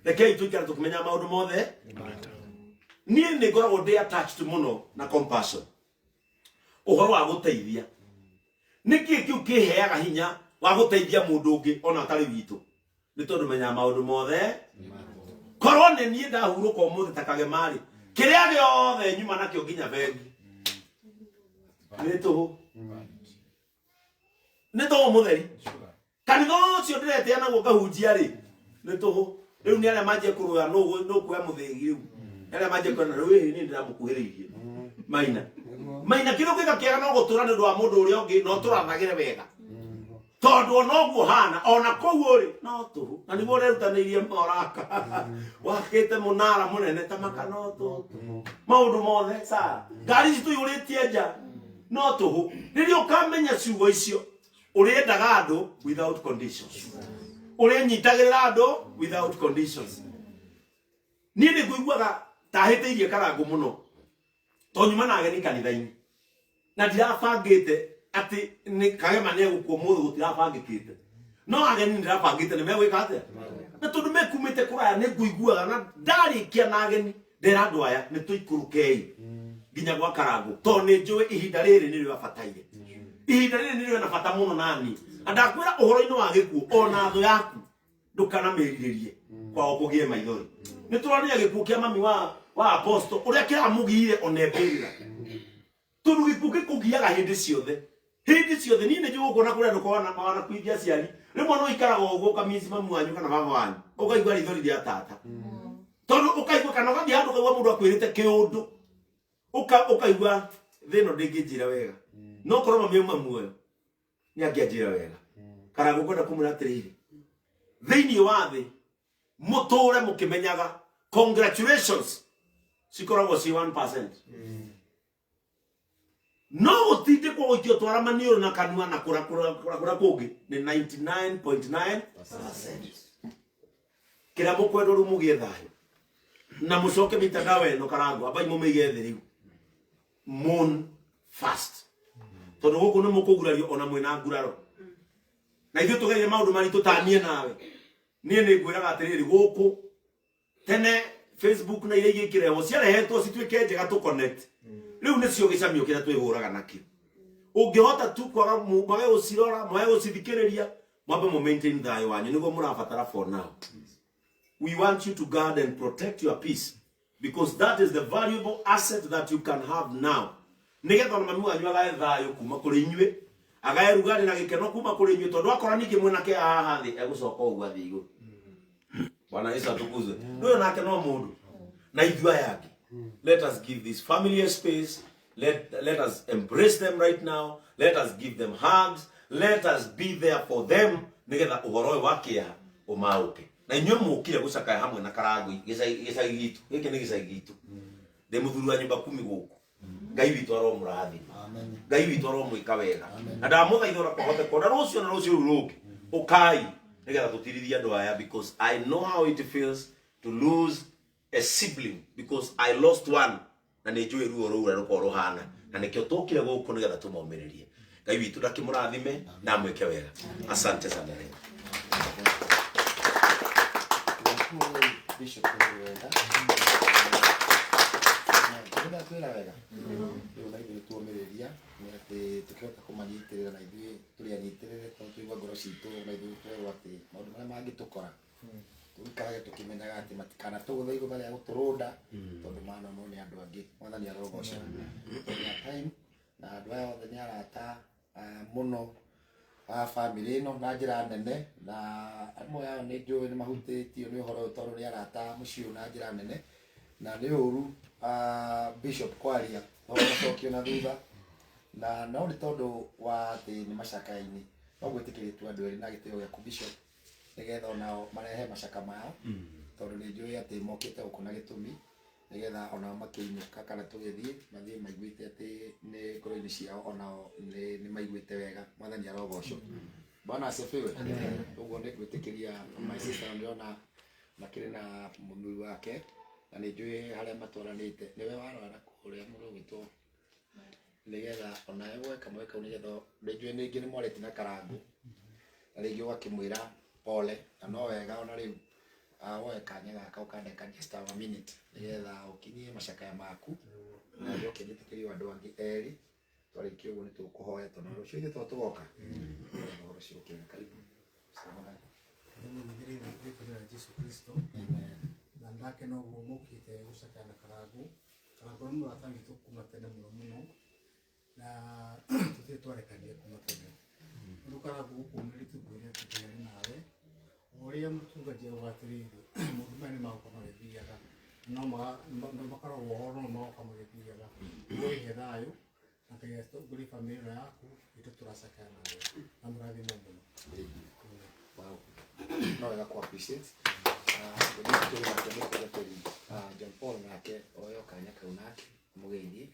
Rekei tũikare tũkĩmenyaga maũndũ mothe. Niĩ nĩ ngoragwo ndĩ attached mũno na compassion. Ũhoro wa gũteithia. Nĩkĩ kĩu kĩheaga hinya wa gũteithia mũndũ ũngĩ ona atarĩ witũ? Nĩ tondũ menyaga maũndũ mothe. Korwo nĩ niĩ ndahurũka ũmũthĩ ta kagema rĩ, kĩrĩa gĩothe nyuma nakĩo nginya bengi nĩ tũhũ. Nĩ tũhũ mũtheri. Kanitha ũcio ndĩretĩa naguo ngahunjia rĩ, nĩ tũhũ. Rĩu nĩ arĩa manjie kũrũa nũ kuoya mũthĩgi rĩu. Nĩ arĩa manjie kuona rĩu ĩĩ niĩ ndĩramũkuhĩrĩirie. Maina. Maina kĩrĩa ũngĩka kĩega no gũtũra nĩ ũndũ wa mũndũ ũrĩa ũngĩ na ũtũrathagĩre wega. Tondũ ona ũguo hana ona kũu ũrĩ no tũhũ. Na nĩguo ũrerutanĩirie moraka. Wakĩte mũnara mũnene ta maka no tũhũ. Maũndũ mothe Sara. Ngari ici tũiyũrĩtie nja no tũhũ. Rĩrĩa ũkamenya ciugo icio ũrĩendaga andũ without conditions. Ũrĩnyitagĩrĩra andũ without conditions. Niĩ nĩ ngũiguaga tahĩtĩirie Karangũ mũno tondũ nyuma na ageni kanitha-inĩ na ndirabangĩte atĩ nĩ Kagema nĩ egũkua ũmũthĩ, gũtirabangĩkĩte, no ageni ndirabangĩte nĩ megwĩka atĩa, na tondũ mekumĩte kũraya nĩ ngũiguaga na ndarĩkia na ageni ndera andũ aya nĩ tũikũrũkei nginya gwa Karangũ tondũ nĩ njũĩ ihinda rĩrĩ nĩrĩo abataire, ihinda rĩrĩ nĩrĩo na bata mũno nani, na ndakwĩra ũhoro-inĩ wa gĩkuũ ona thũ yaku ndũkanamĩrirĩrie kwao kũgĩe maithori. Nĩ tũronire gĩkuũ kĩa mami wa apostle ũrĩa kĩramũgiire ona embĩrĩra, tondũ gĩkuũ gĩkũgiaga hĩndĩ ciothe, hĩndĩ ciothe. Niĩ nĩ njũĩ gũkũ na kũrĩa andũ wanakuithia aciari rĩmwe no ikaraga ũguo ũkamici mamu wanyu kana baba wanyu ũkaigua rithori rĩa tata, tondũ ũkaigua kana ũgathiĩ handũ ũkaigua mũndũ akwĩrĩte kĩũndũ ũkaigua thĩ ĩno ndĩngĩnjĩra wega, no korwo mami auma muoyo nĩ angĩanjĩra wega. Karangũ ngwenda kũmwĩra atĩrĩrĩ, thĩinĩ wa thĩ mũtũre mũkĩmenyaga congratulations cikoragwo ci 1%, no gũtindĩkwo gũikio twara maniũrũ na kanua na kũra kũra kũra kũra kũngĩ nĩ 99.9%. Kĩrĩa mũkwendwo rĩu mũgĩe thayũ na mũcoke mitandao ĩno Karangũ ambai mũmĩige thĩ rĩu, mourn fast, tondũ gũkũ nĩ mũkũgurario ona mwĩna nguraro na ithuĩ tũgereire maũndũ maritũ ta niĩ nawe. Niĩ nĩ ngwĩraga atĩrĩrĩ, gũkũ tene Facebook na iria ingĩ ikĩrehwo ciarehetwo cituĩke njega tũ connect, rĩu nĩcio gĩcamio kĩrĩa twĩhũraga nakĩo. Ũngĩhota tu kwaga mwage gũcirora, mwage gũcithikĩrĩria, mwambe mũ maintain thayũ wanyu nĩguo mũrabatara. For now we want you to guard and protect your peace because that is the valuable asset that you can have now, nigetha ona mami wanyu agae thayũ kuma kũrĩ inyuĩ, agae rugarĩ na gĩkeno kuma kũrĩ inyuĩ, tondũ akora ningĩ mwĩnake haha thĩ egũcoka ũguo athiĩ igũrũ. Bwana Yesu atukuzwe. Ndio nake no mũndũ na ithuĩ aya angĩ. Let us give this family a space. Let us embrace them right now. Let us give them hugs. Let us be there for them nigetha ũhoro ũyũ wa kĩeha ũmaũke. Na inyuĩ mũkire gũcakaya hamwe na Karangũ gĩcagi gitũ gĩkĩ, nĩ gĩcagi gitũ. Ndĩ mũthuri wa nyũmba kumi gũkũ. Ngai witũ aromũrathima, Ngai witũ aromwĩka wega, na ndamũthaitha ona kwahoteka ona rũciũ na rũciũ rũu rũngĩ ũkai nĩgetha tũtirithie andũ aya, because I know how it feels to lose a sibling, because I lost one, na nĩ njũĩ ruo rũu ũrĩa rũkoragwo rũhana, na nĩkĩo tũkire gũkũ nĩgetha tũmomĩrĩrie. Ngai witũ ndakĩmũrathime na amwĩke wega. Asante sana. Bishop nĩ wega. Nĩ twĩra wega. Rĩu na ithuĩ tuomĩrĩria nĩ atĩ tũkĩhota kũmanyitĩrĩra na ithuĩ tũrĩ anyitĩrĩre, tondũ tũigua ngoro citũ na ithuĩ twerwo atĩ maũndũ marĩa mangĩtũkora tũikarage tũkĩmenyaga atĩ matikanatũgũthe igũtha rĩa gũtũrũnda, tondũ manonwo nĩ andũ angĩ. Mwathani arogoca. Tondũ ya time na andũ aya othe nĩ arata mũno a bamĩrĩ ĩno na njĩra nene, na amwe ao nĩ njũĩ nĩ mahutĩtio nĩ ũhoro ũyũ tondũ nĩ arata mũciĩ ũyũ na njĩra nene, na nĩ ũru bishop kwaria no macokio na thutha, na no nĩ tondũ wa atĩ nĩ macakaya-inĩ no gwĩtĩkĩria tu andũ erĩ na gĩtĩo gĩaku bishop, nĩgetha onao marehe macaka mao, tondũ nĩ njũĩ atĩ mokĩte gũkũ na gĩtũmi, nĩgetha onao makĩinũka kana tũgĩthiĩ mathiĩ maiguĩte atĩ nĩ ngoro-inĩ ciao onao nĩ maiguĩte wega. Mwathani arogocwo. Bwana asifiwe. Ũguo nĩ ngwĩtĩkĩria my sister ndĩrona makĩrĩ na mũthuri wake na nĩ njũĩ harĩa matwaranĩte nĩwe warora kũrĩa mũndũ ũgwĩtwo nĩgetha onawe woe kamwe kau nĩgetha nĩ njũĩ ningĩ nĩ mwarĩtie na Karangũ na rĩngĩ ũgakĩmwĩra pole na no wega ona rĩu woe kanya gaka ũkandeka just a minute nĩgetha ũkinyie macakaya maku na njoke njĩtĩkĩrie andũ angĩ erĩ twarĩkia ũguo nĩ tũkũhoya tondũ rũciũ ithuĩ to tũgoka nĩgetha ũhoro ũcio ũkĩre. Karibu. Rĩtwa rĩa Jesu Kristo na ndakena ũguo mũkĩte gũcakaya na Karangũ. Karangũ nĩ mũrata witũ kuma tene mũno mũno na tũtirĩ twarekania kuma tene. Rĩu Karangũ gũkũmĩrĩria tũkwĩre atĩ Ngai arĩ nawe. O ũrĩa mũtungaji auga atĩrĩrĩ, maũndũ maya nĩ magoka magĩthiaga, no makoragwo ho no magoka magĩthiaga. Ũrĩhe thayũ na Ngai atongorie bamĩrĩ ĩno yaku itũ tũracakaya nawe na mũrathimwo mũno. Wow. No wega ku appreciate. Gũthiĩ nake mũtungatĩri John Paul nake oyo kanya kau nake mũgeithie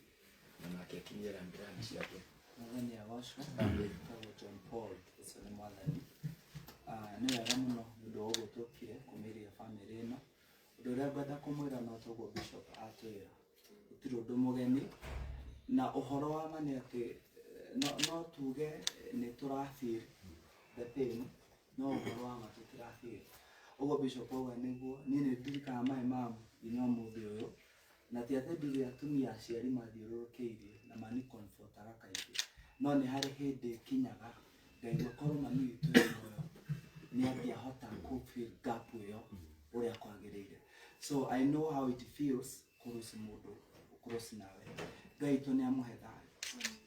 na nake akinyie rambirambi ciake. Mwathani agocwo. Tagwo John Paul ũcio nĩ mwathani. Nĩ wega mũno nĩ ũndũ wa ũguo tũkire kũmĩria bamĩrĩ ĩno. Ũndũ ũrĩa ngwenda kũmwĩra no toguo Bishop atwĩra, gũtirĩ ũndũ mũgeni na ũhoro wa ma nĩ atĩ no tuge nĩ tũra feel the pain no ũhoro wa ma tũtira feel. Ũguo Bishop auga nĩguo niĩ nĩ ndirikanaga my mom nginya ũmũthĩ ũyũ na ti atĩ ndirĩ atumia aciari mathiũrũrũkĩirie na mani comfortaga kaingĩ no nĩ harĩ hĩndĩ ĩkinyaga ngaigua korwo mami witũ e muoyo nĩ angĩahota kũ fill gap ĩyo ũrĩa kwagĩrĩire. So I know how it feels kũrũci mũndũ kũrũci nawe. Ngai witũ nĩ amũhe thayũ,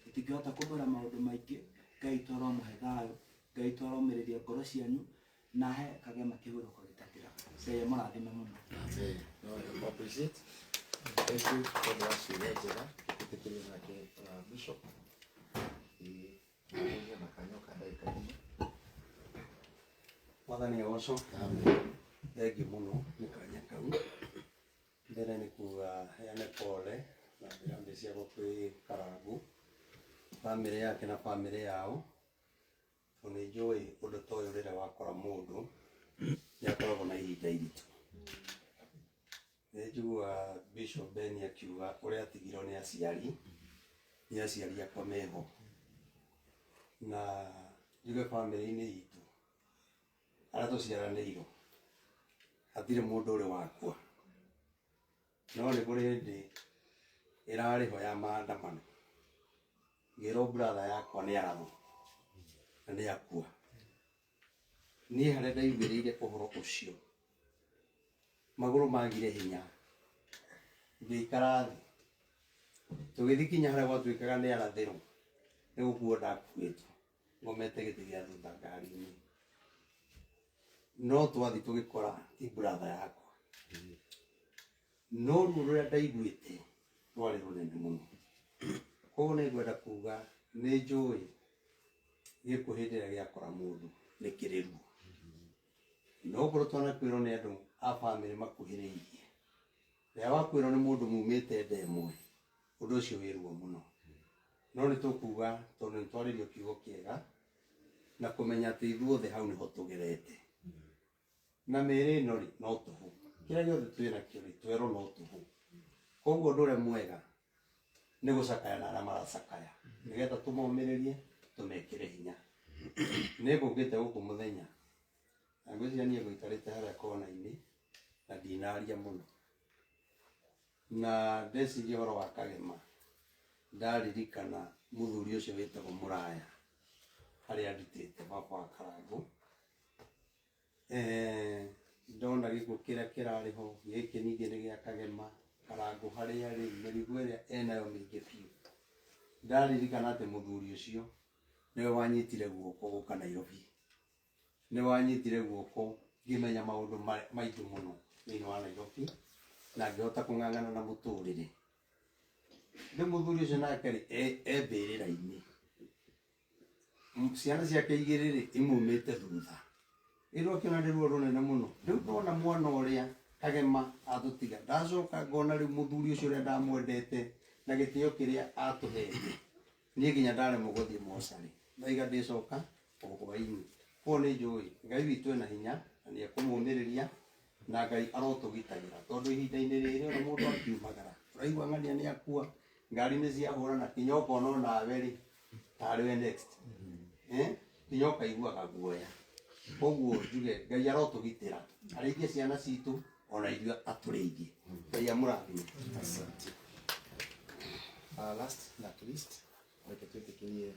tũtingĩhota kũmwĩra maũndũ maingĩ. Ngai witũ aromũhe thayũ, Ngai witũ aromĩrĩria ngoro cianyu na he kagema kĩhurũko gĩtathiraga. Ngai amũrathime mũno. Amen. No wega ku appreciate. Thank you tondũ wa ciugo njega. Twĩtĩkĩrie nake Bishop. Ĩĩ, arie na kanya ka ndagĩka ĩmwe. Mwathani agocwo. Amen. Thengiũ mũno nĩ kanya kau. Mbere nĩ kuga heane pole na mbirambi ciakwa kwĩ Karangũ, bamĩrĩ yake na bamĩrĩ yao. Tondũ nĩ njũĩ ũndũ ta ũyũ rĩrĩa wakora mũndũ nĩ akoragwo na ihinda iritũ. Nĩ njiguaga Bishop Ben akiuga ũrĩa atigirwo nĩ aciari, nĩ aciari akwa meho. Na njuge bamĩrĩ-inĩ itũ arĩa tũciaranĩirwo hatirĩ mũndũ ũrĩ wakua. No nĩ kũrĩ hĩndĩ ĩrarĩ ho ya maandamano ngĩrwo brother yakwa nĩ arathwo na nĩ akua. Niĩ harĩa ndaiguĩrĩire ũhoro ũcio magũrũ magire hinya ngĩikara thĩ tũgĩthiĩ kinya harĩa gwatuĩkaga nĩ arathĩrwo nĩ gũkuo ndakuĩtwo ngomete gĩtĩ gĩa thutha ngari-inĩ no twathi tũgĩkora ti brother yakwa no ruo rũrĩa ndaiguĩte rwarĩ rũnene mũno. Koguo nĩ ngwenda kuga nĩ njũĩ gĩkuũ hĩndĩ ĩrĩa gĩakora mũndũ nĩ kĩrĩ ruo. No okorwo twanakwĩrwo nĩ andũ a bamĩrĩ makuhĩrĩirie, rĩrĩa wakwĩrwo nĩ mũndũ mumĩte nda ĩmwe, ũndũ ũcio wĩ ruo mũno. No nĩ tũkuga tondũ nĩ twarĩrio kiugo kĩega na kũmenya atĩ ithuothe hau nĩho tũgerete. Na mĩĩrĩ ĩno rĩ no tũhũ, kĩrĩa gĩothe twĩ nakĩo rĩ twerwo no tũhũ. Koguo ũndũ ũrĩa mwega nĩ gũcakaya na arĩa maracakaya nĩgetha tũmomĩrĩrie tũmekĩre hinya. Nĩ ngũkĩte gũkũ mũthenya na ngwĩciria niĩ ngũikarĩte harĩa kona-inĩ na ndinaria mũno na ndeciria ũhoro wa Kagema ndaririkana mũthuri ũcio wĩtagwo Mũraya harĩa ndutĩte baba wa Karangũ. Ndona gĩkuũ kĩrĩa kĩrarĩ ho gĩkĩ ningĩ nĩ gĩa Kagema. Karangũ harĩa rĩ mĩrigo ĩrĩa enayo mĩingĩ biũ. Ndaririkana atĩ mũthuri ũcio nĩwe wanyitire guoko gũka Nairobi, nĩwe wanyitire guoko ngĩmenya maũndũ maingĩ mũno thĩinĩ wa Nairobi na ngĩhota kũng'ang'ana na mũtũrĩre. Rĩu mũthuri ũcio nake rĩ e mbĩrĩra-inĩ, ciana ciake igĩrĩ rĩ imumĩte thutha. Rĩu akĩona nĩ ruo rũnene mũno. Rĩu ndona mwana ũrĩa Kagema atũtiga, ndacoka ngona rĩu mũthuri ũcio ũrĩa ndamwendete na gĩtĩo kĩrĩa atũhete, niĩ nginya ndaremwo gũthiĩ mocarĩ. Ndaiga ndĩcoka O hwainĩ. Koguo nĩ njũĩ Ngai witũ ena hinya na nĩ ekũmũmĩrĩria na Ngai arotũgitagĩra tondũ ihinda-inĩ rĩrĩ ona mũndũ akiumagara ũraigua ng'ania nĩ akua, ngari nĩ ciahũrana, kinya ũkona onawe rĩ tarĩ we next, kinya ũkaiguaga guoya. Koguo njuge Ngai arotũgitĩra, arĩithie ciana citũ ona ithuĩ atũrĩithie. Ngai amũrathime. Asante. Last not least, reke twĩtĩkĩrie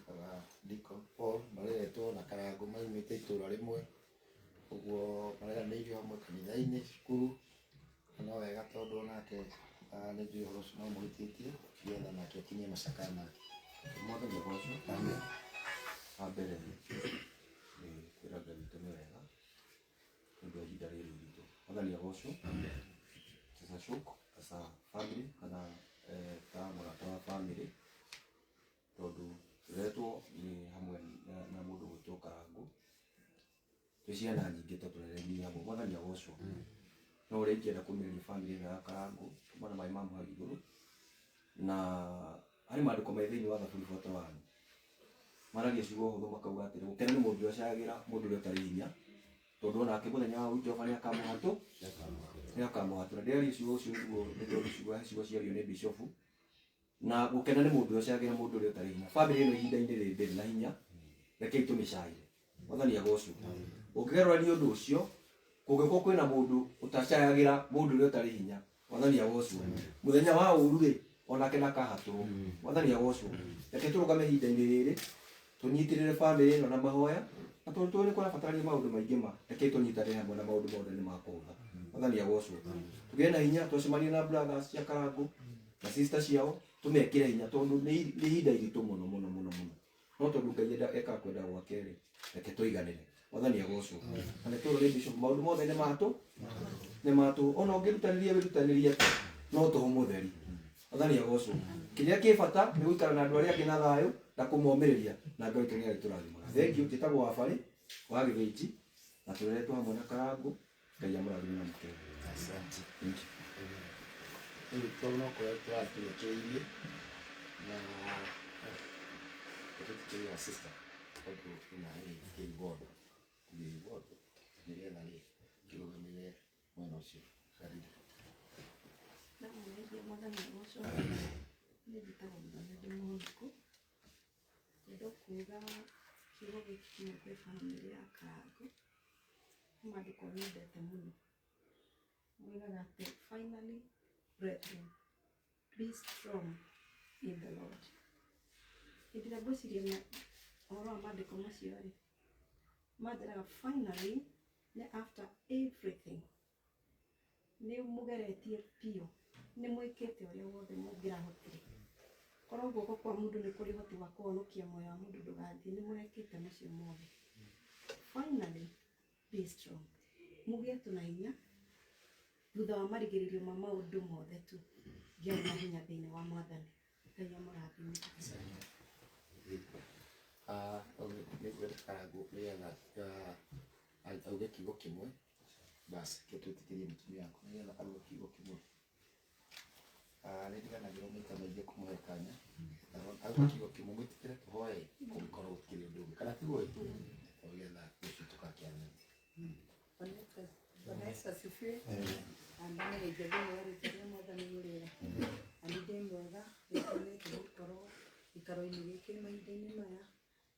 Deacon Paul mareretwo na Karangũ maumĩte itũra rĩmwe, ũguo mareranĩirio hamwe kanitha-inĩ, cukuru, na no wega tondũ onake nĩ njũĩ ũhoro ũcio no mũhutĩtie nĩgetha nake akinyie macakaya make. Mwathani agocwo. Wa mbere nĩ kwĩra Ngai witũ nĩ wega nĩ ũndũ wa ihinda rĩrĩ iritũ. Mwathani agocwo. It is a shock as a family kana ta mũrata wa family tondũ tũreretwo nĩ hamwe na mũndũ gwĩtwo Karangũ, twĩ ciana nyingĩ tondũ tũrereirwo hamwe. Mwathani agocwo. No ũrĩa ingĩenda kũmĩrĩria family ĩno ya Karangũ kuma na maĩ ma mũhari igũrũ, na harĩ maandĩko me thĩinĩ wa Thaburi 41 maragia ciugo hũthũ makauga atĩrĩ, gũkena nĩ mũndũ ũrĩa ũcayagĩra mũndũ ũrĩa ũtarĩ hinya, tondũ onake mũthenya wa Jehova nĩakamũhatũra. Ndĩraria ciugo ũcio nĩguo nĩ tondũ ciugo ciario nĩ bishofu, na gũkena nĩ mũndũ ũrĩa ũcayagĩra mũndũ ũrĩa ũtarĩ hinya. Family ĩno ihinda-inĩ rĩrĩ ndĩrĩ na hinya, rekei tũmĩcaĩre. Mwathani agocwo. Ũngĩgarũrania ũndũ ũcio, kũngĩkorwo kwĩna mũndũ ũtacayagĩra mũndũ ũrĩa ũtarĩ hinya, Mwathani agocwo, mũthenya wa ũru rĩ onake ndakahatũrwo. Mwathani agocwo. Reke tũrũgame ihinda-inĩ rĩrĩ tũnyitĩrĩre family ĩno na mahoya, na tondũ tũĩ nĩ kũrabatarania maũndũ maingĩ ma, reke tũnyitanĩre hamwe na maũndũ mothe nĩ makũhũtha. Mwathani agocwo. Tũgĩe na hinya twacemania na brothers cia Karangũ na sister ciao, tũmekĩre hinya tondũ nĩ ihinda iritũ mũno mũno mũno mũno, no tondũ Ngai ekaga kwenda gwake rĩ, reke tũiganĩre. Mwathani agocwo. Na nĩ tũrwo nĩ bishop, maũndũ mothe nĩ matũ nĩ matũ, ona ũngĩrutanĩria wĩrutanĩrie no tũhũ mũtheri. Mwathani agocwo. Kĩrĩa kĩ bata nĩ gũikara na andũ arĩa angĩ na thayũ na kũmomĩrĩria, na Ngai witũ nĩ arĩtũrathimaga. Thank you. Njĩtagwo Wabarĩ wa Gĩthĩnji na tũreretwo hamwe na Karangũ. Ngai amũrathime na mũkene. Asante. Thank you. Rĩu tondũ no kũrĩa tũratũrĩkĩrĩirie na tũtĩkĩria sister tondũ ĩna kĩigondo kĩigondo nĩgetha rĩ kĩrũgamĩrĩre mwena ũcio. Karibu. Ndamũgeithia, Mwathani agocwo. Niĩ njĩtagwo Mũthoni, ndĩ mũhonokũ. Ngwenda kuuga kiugo gĩkĩ kĩmwe kwĩ bamĩrĩ ya Karangũ. Nĩ maandĩko nyendete mũno. Moigaga atĩ, "Finally, brethren, be strong in the Lord." Hĩndĩ ĩrĩa ngwĩciria ũhoro wa maandĩko macio rĩ, manjĩraga finally nĩ after everything, nĩ mũgeretie biũ, nĩ mwĩkĩte ũrĩa wothe mũngĩrahotire. Korwo guoko kwa mũndũ nĩ kũrĩ ũhoti wa kũhonokia muoyo wa mũndũ ndũgathiĩ, nĩ mũrekĩte macio mothe. Finally, be strong. Mũgĩe tu na hinya thutha wa marigĩrĩrio ma maũndũ mothe tu, gĩai na hinya thĩinĩ wa Mwathani. Ngai amũrathime. Nĩ ngwenda Karangũ nĩgetha auge kiugo kĩmwe basi, ke twĩtĩkĩrie mũtumia waku nĩgetha auge kiugo kĩmwe. Nĩ ndiganagĩrwo maita maingĩ kũmũhe kanya auge kiugo kĩmwe, mwĩtĩkĩre tũhoe kũngĩkorwo gũtikĩrĩ ũndũ ũngĩ, kana tiguo ĩ, nĩgetha rũciũ tũgakĩaranĩria. Bwana Yesu asifiwe. Ndamũgeithia thĩinĩ wa rĩtwa rĩa Mwathani mũrĩega. Na nĩ ndĩ mwega, nĩngenete gũkorwo gĩikaro-inĩ gĩkĩ mahinda-inĩ maya,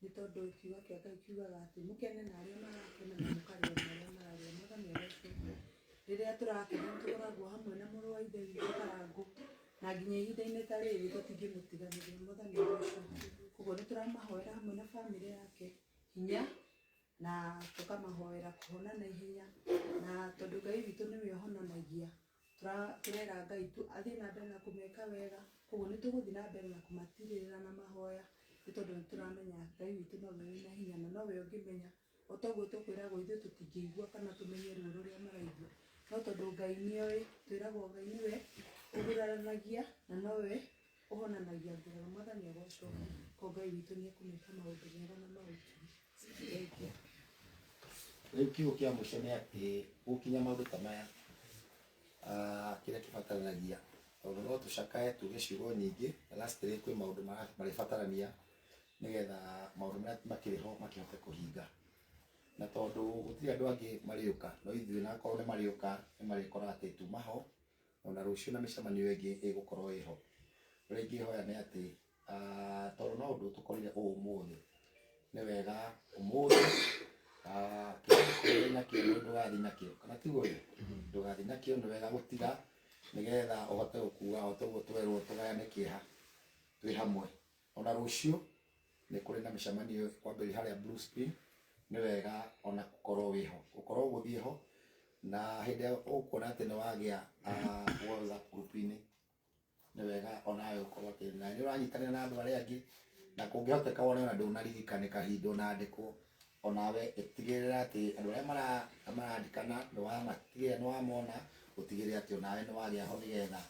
nĩ tondũ kiugo kĩa Ngai kiugaga atĩ mũkene na arĩa marakena na mũkarĩra na arĩa mararĩra. Mwathani agocwo. Rĩrĩa tũrakena nĩ tũkoragwo hamwe na mũrũ wa Ithe witũ Karangũ, na nginya ihinda-inĩ ta rĩrĩ tũtingĩmũtiganĩria. Mwathani agocwo. Koguo nĩ tũramahoera hamwe na bamĩrĩ yake hinya, na tũkamahoera kũhona na ihenya, na tondũ Ngai witũ nĩwe ũhonanagia, tũrera Ngai tu athiĩ na mbere na kũmeka wega. Koguo nĩ tũgũthiĩ na mbere na kũmatirĩrĩra na mahoya, nĩ tondũ nĩ tũramenya Ngai witũ nowe wĩna hinya na nowe ũngĩmenya. O toguo tũkwĩragwo ithuĩ tũtingĩigua kana tũmenye ruo rũrĩa maraigua, no tondũ Ngai nĩoĩ, twĩragwo Ngai nĩwe ũguraranagia na nowe ũhonanagia nguraro. Mwathani agocwo. Ko Ngai witũ nĩ ekũmeka maũndũ mega na maũtugi. Thank you. Rĩu kiugo kĩa mũico nĩ atĩ gũkinya maũndũ ta maya, kĩrĩa kĩbataranagia, tondũ no tũcakae tuge ciugo nyingĩ, na lastly kwĩ maũndũ marĩbatarania. Nĩgetha maũndũ marĩa makĩrĩ ho makĩhote kũhinga. Na tondũ gũtirĩ andũ angĩ marĩũka, no ithuĩ na akorwo nĩ marĩũka nĩ marĩkora atĩ tuma ho, ona rũciũ na mĩcemanio ĩngĩ ĩgũkorwo ĩho. Ũrĩa ingĩhoya nĩ atĩ tondũ no ũndũ tũkorire ũũ ũmũthĩ, nĩ wega ũmũthĩ kĩrĩa wĩnakĩo ndũgathiĩ nakĩo, kana tiguo ĩ? Ndũgathiĩ nakĩo, nĩ wega gũtiga nĩgetha ũhote gũkua o ta ũguo twerwo tũgayane kĩeha twĩ hamwe. Ona rũciũ nĩ kũrĩ na mĩcemanio kwambĩrĩria harĩa Blue Spring, nĩ wega ona gũkorwo wĩho, gũkorwo ũgũthiĩ ho, na hĩndĩ ĩrĩa ũkuona atĩ nĩ wagĩa WhatsApp group-inĩ, nĩ wega onawe ũkorwo atĩ na nĩ ũranyitanĩra na andũ arĩa angĩ, na kũngĩhoteka wone ona ndũnaririkanĩka kahinda ũnandĩkwo, onawe tigĩrĩra atĩ andũ arĩa marandĩkana nĩ wamatigĩrĩra nĩ wamona, ũtigĩrĩre atĩ onawe nĩ wagĩa ho nĩgetha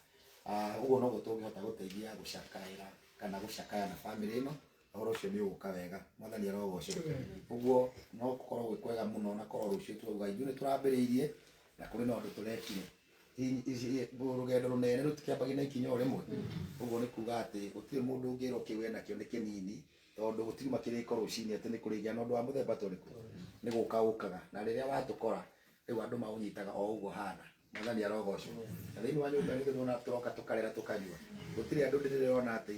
ũguo noguo tũngĩhota gũteithia gũcakaĩra kana gũcakaya na bamĩrĩ ĩno. Ũhoro ũcio nĩ ũgũka wega, Mwathani arogocwo. Ũguo no gũkorwo gwĩ kwega mũno na korwo rũciũ twauga ithuĩ nĩ tũrambĩrĩirie na kũrĩ na ũndũ tũrekire. Rũgendo rũnene rũtikĩambagia na ikinya o rĩmwe. Ũguo nĩ kuga atĩ gũtirĩ mũndũ ũngĩrwo kĩu enakĩo nĩ kĩnini, tondũ gũtiuma kĩrĩko rũcinĩ atĩ nĩ kũrĩgĩa na ũndũ wa mũthemba ta ũrĩkũ, nĩ gũka ũkaga. Na rĩrĩa watũkora rĩu andũ maũnyitaga o ũguo hana. Mwathani arogocwo. Na thĩinĩ wa nyũmba ĩno nĩtũrona tũroka tũkarĩra tũkanyua, gũtirĩ andũ ndĩrona atĩ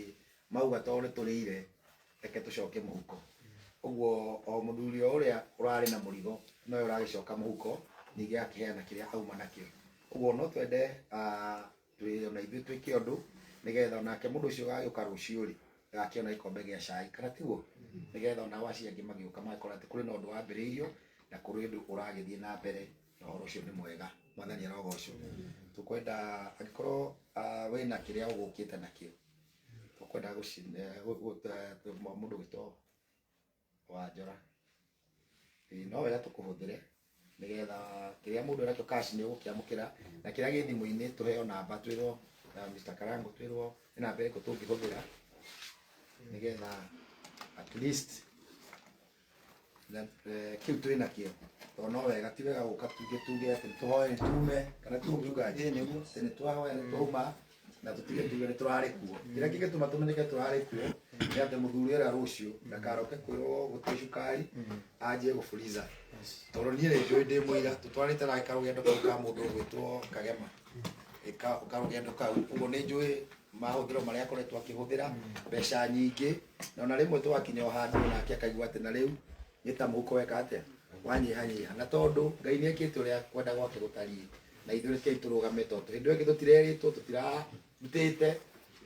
mauga tondũ nĩ tũrĩire reke tũcoke mũhuko. Ũguo o mũthuri o ũrĩa ũrarĩ na mũrigo nowe ũragĩcoka mũhuko, ningĩ akĩheana kĩrĩa auma nakĩo. Ũguo no twende twĩ ona ithuĩ twĩke ũndũ nĩgetha onake mũndũ ũcio ũgagĩũka rũciũ rĩ agakĩona gĩkombe gĩa cai, kana tiguo? Nĩgetha onao acio angĩ magĩũka magakora atĩ kũrĩ na ũndũ wambĩrĩirio na kũrĩ ũndũ ũragĩthiĩ na mbere, na ũhoro ũcio nĩ mwega. Mwathani arogocwo. Tũkwenda angĩkorwo wĩna kĩrĩa ũgũkĩte nakĩo, tũkwenda mũndũ gwĩtwo Wanjora, no wega tũkũhũthĩre nĩgetha kĩrĩa mũndũ enakĩo cash nĩ ũgũkĩamũkĩra, na kĩrĩa gĩ thimũ-inĩ tũheo namba, twĩrwo Mr. Karango, twĩrwo nĩ namba ĩrĩkũ tũngĩhũthĩra nĩgetha at least kĩu twĩ nakĩo, tondũ no wega, ti wega gũka tuge tuge atĩ tũhoe nĩ tume, kana ti ũngiuga atĩ nĩ twahoya nĩ twauma na tũtige tuge nĩ tũrarĩ kuo. Kĩrĩa kĩngĩtũma tũmenyeke tũrarĩ kuo nĩ atĩ mũthuri ũrĩa rũciũ ndakaroke kwĩrwo gũtirĩ cukari anjie gũburiza, tondũ niĩ nĩ njũĩ ndĩ mũira tũtwarĩte nake karũgendo kau ka mũndũ ũgwĩtwo Kagema, karũgendo kau, ũguo nĩ njũĩ mahũthĩro marĩa akoretwo akĩhũthĩra mbeca nyingĩ, na ona rĩmwe tũgakinya o handũ nake akaigua atĩ na rĩu nĩ ta mũhuko weka atĩa wanyihanyiha, na tondũ Ngai nĩ ekĩte ũrĩa kwenda gwake gũtariĩ, na ithuĩ rekei tũrũgame, tondũ hĩndĩ ĩyo ĩngĩ tũtirerĩtwo, tũtirarutĩte,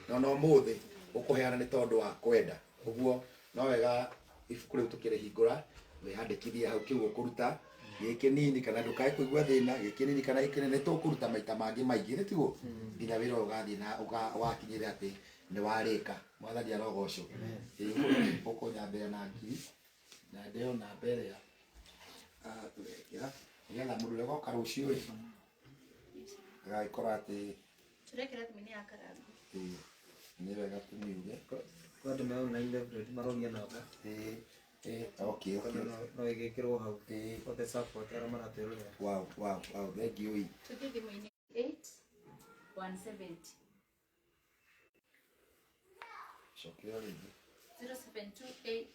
na ona ũmũthĩ ũkũheana nĩ tondũ wa kwenda. Ũguo no wega ibuku rĩu tũkĩrĩhingũra, wĩyandĩkithie hau kĩu ũkũruta, gĩ kĩnini kana ndũkae kũigua thĩna, gĩ kĩnini kana gĩ kĩnene, tũkũruta maita mangĩ maingĩ, nĩ tiguo? Nginya wĩra ũyũ ũgathiĩ na ũgakinyĩrĩra atĩ nĩ warĩka. Mwathani arogocwo. Ũkũnyambĩra na ngiri na ndeo namba ĩrĩa tũrekĩra nĩgetha mũndũ ũrĩa ũgoka rũciũ rĩ agagĩkorwo atĩ Tũrekĩra thimũ-inĩ ya Karango. Nĩ wega tũmiuge. Kwa andũ me online Reverend maroria namba. Okay. No ĩgĩkĩrwo hau. For the support arĩa maratwĩrorera. Wow, thank you. Tũthiĩ thimũ-inĩ 8 170. Cokera rĩngĩ. 0728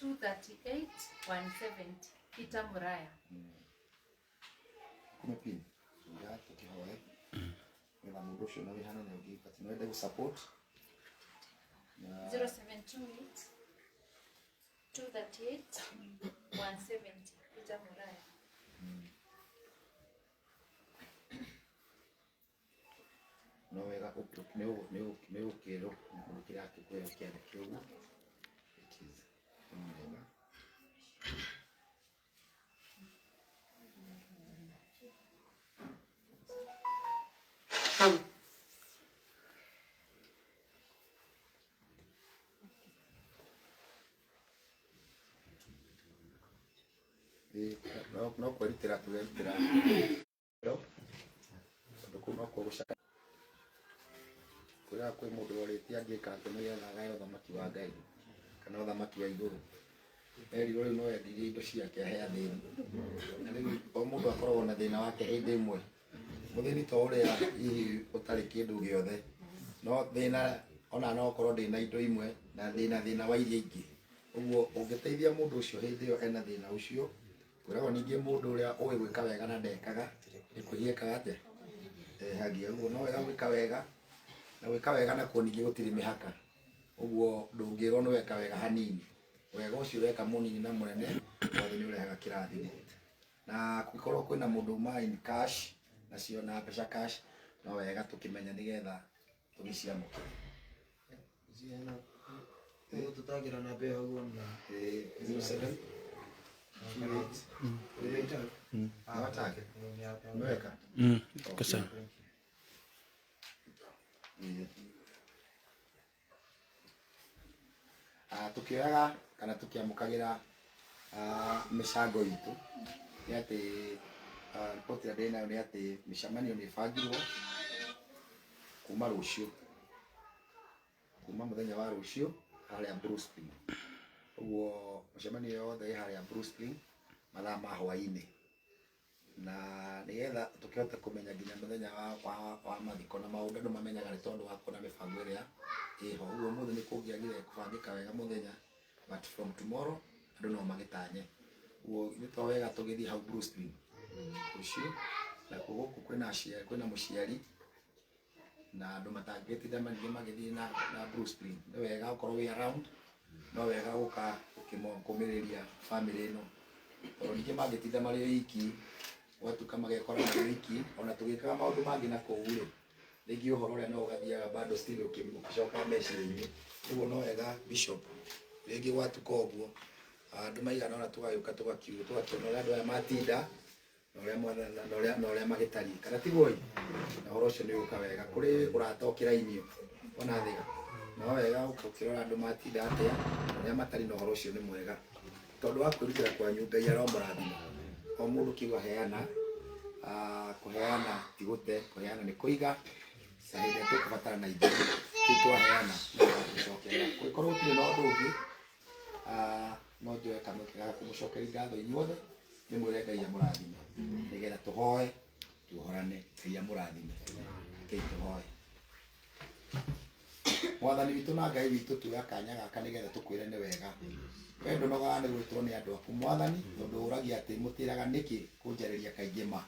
238 170. Peter Muraya. Kume pin. Ya tukihoe. Nĩgetha mũndũ ũcio na wĩ hanene ũngĩ but no wende gũ-support. 0728 238 170. Peter Muraya. No wega nĩ ũkĩrwo mũndũ kĩrĩa akĩkũhe kĩandĩke ũguo. It is nĩ wega. No kwĩrutĩra tũrerutĩra tondũ kũu nokuo gũcaka kwĩraga kwĩ mũndũ worĩtie angĩka atĩ nĩgetha agae ũthamaki wa Ngai kana ũthamaki wa igũrũ, erirwo rĩu no endirie indo ciake ahe athĩni, na rĩu o mũndũ akoragwo na thĩna wake hĩndĩ ĩmwe, mũthĩni to ũrĩa hihi ũtarĩ kĩndũ gĩothe, no thĩna Ona no korwo ndĩ na indo imwe na ndĩ na thĩna wa iria ingĩ. Ũguo ũngĩteithia mũndũ ũcio hĩndĩ ĩyo ena thĩna ũcio, kwĩragwo ningĩ mũndũ ũrĩa ũĩ gwĩka wega na ndekaga nĩ kwĩhia ekaga atĩa? Ehagia. Ũguo no wega gwĩka wega, na gwĩka wega nakuo ningĩ gũtirĩ mĩhaka. Ũguo ndũngĩrwo nĩ weka wega hanini, wega ũcio weka mũnini na mũnene wothe nĩ ũrehaga kĩrathimo. Na kũngĩkorwo kwĩna mũndũ uma in cash nacio na mbeca cash, no wega tũkĩmenya nĩgetha tũgĩciamũkĩre. Tũtagĩra namba ĩyo hau na 07 28 Awatake. Umeweka? Iko sawa. Tukioyaga kana tukiamukagira micango itu nĩ atĩ riboti ĩrĩa ndĩ nayo nĩ atĩ mĩcemanio nĩ ĩbangirwo kuma rũciũ, kuma mũthenya wa rũciũ harĩa Blue Spring. Ũguo mĩcemanio yothe ĩ harĩa Blue Spring mathaa ma hwaĩ-inĩ, na nĩgetha tũkĩhote kũmenya nginya mũthenya wa mathiko na maũndũ andũ mamenyaga nĩ tondũ wa kuona mĩbango ĩrĩa ĩho. Ũguo ũmũthĩ nĩ kũngĩagire kũbangĩka wega mũthenya, but from tomorrow andũ no magĩtanye. Ũguo nĩ to wega tũgĩthiĩ hau Blue Spring rũciũ, na gũkũ kwĩna aciari, kwĩna mũciari na andũ matangĩtinda ningĩ magĩthiĩ na Blue Spring. Nĩ wega ũkorwo wĩ around, no wega gũka ũkĩmũmĩrĩria family ĩno, tondũ ningĩ mangĩtinda marĩ oiki gwatuka magekora marĩ oiki, ona tũgĩkaga maũndũ mangĩ na kũu rĩ, rĩngĩ ũhoro ũrĩa no ũgathiaga bado still ũgĩcokaga meciria-inĩ. Ũguo no wega Bishop, rĩngĩ gwatuka ũguo andũ maigana ũna tũgagĩũka tũgakiuga tũgakĩona ũrĩa andũ aya matinda na ũrĩa na ũrĩa magĩtariĩ, kana tiguo ĩ? Na ũhoro ũcio nĩ ũgũka wega. Kũrĩ ũrata ũkĩrainio ona thĩga, no wega ũkĩrora andũ matinda atĩa, ũrĩa matariĩ, na ũhoro ũcio nĩ mwega tondũ wa kwĩrutĩra kwanyu. Ngai aromũrathima. O mũndũ kiuga heana, kũheana ti gũte, kũheana nĩ kũiga, na hĩndĩ ĩrĩa tũkũbatara na ithuĩ rĩu twaheana nĩtũgacokera. Kũngĩkorwo gũtirĩ na ũndũ ũngĩ, no njoe kamweke ga kũmũcokeria ngatho inyuothe, ndĩmwĩre Ngai amũrathime, nĩgetha tũhoe tuohorane. Ngai amũrathime. Rekei tũhoe. Mwathani witũ na Ngai witũ, tuoya kanya gaka nĩgetha tũkwĩre nĩ wega. We ndũnogaga nĩ gwĩtwo nĩ andũ aku Mwathani, tondũ ũragia atĩ mũtĩraga nĩkĩ kũnjarĩria kaingĩ ma,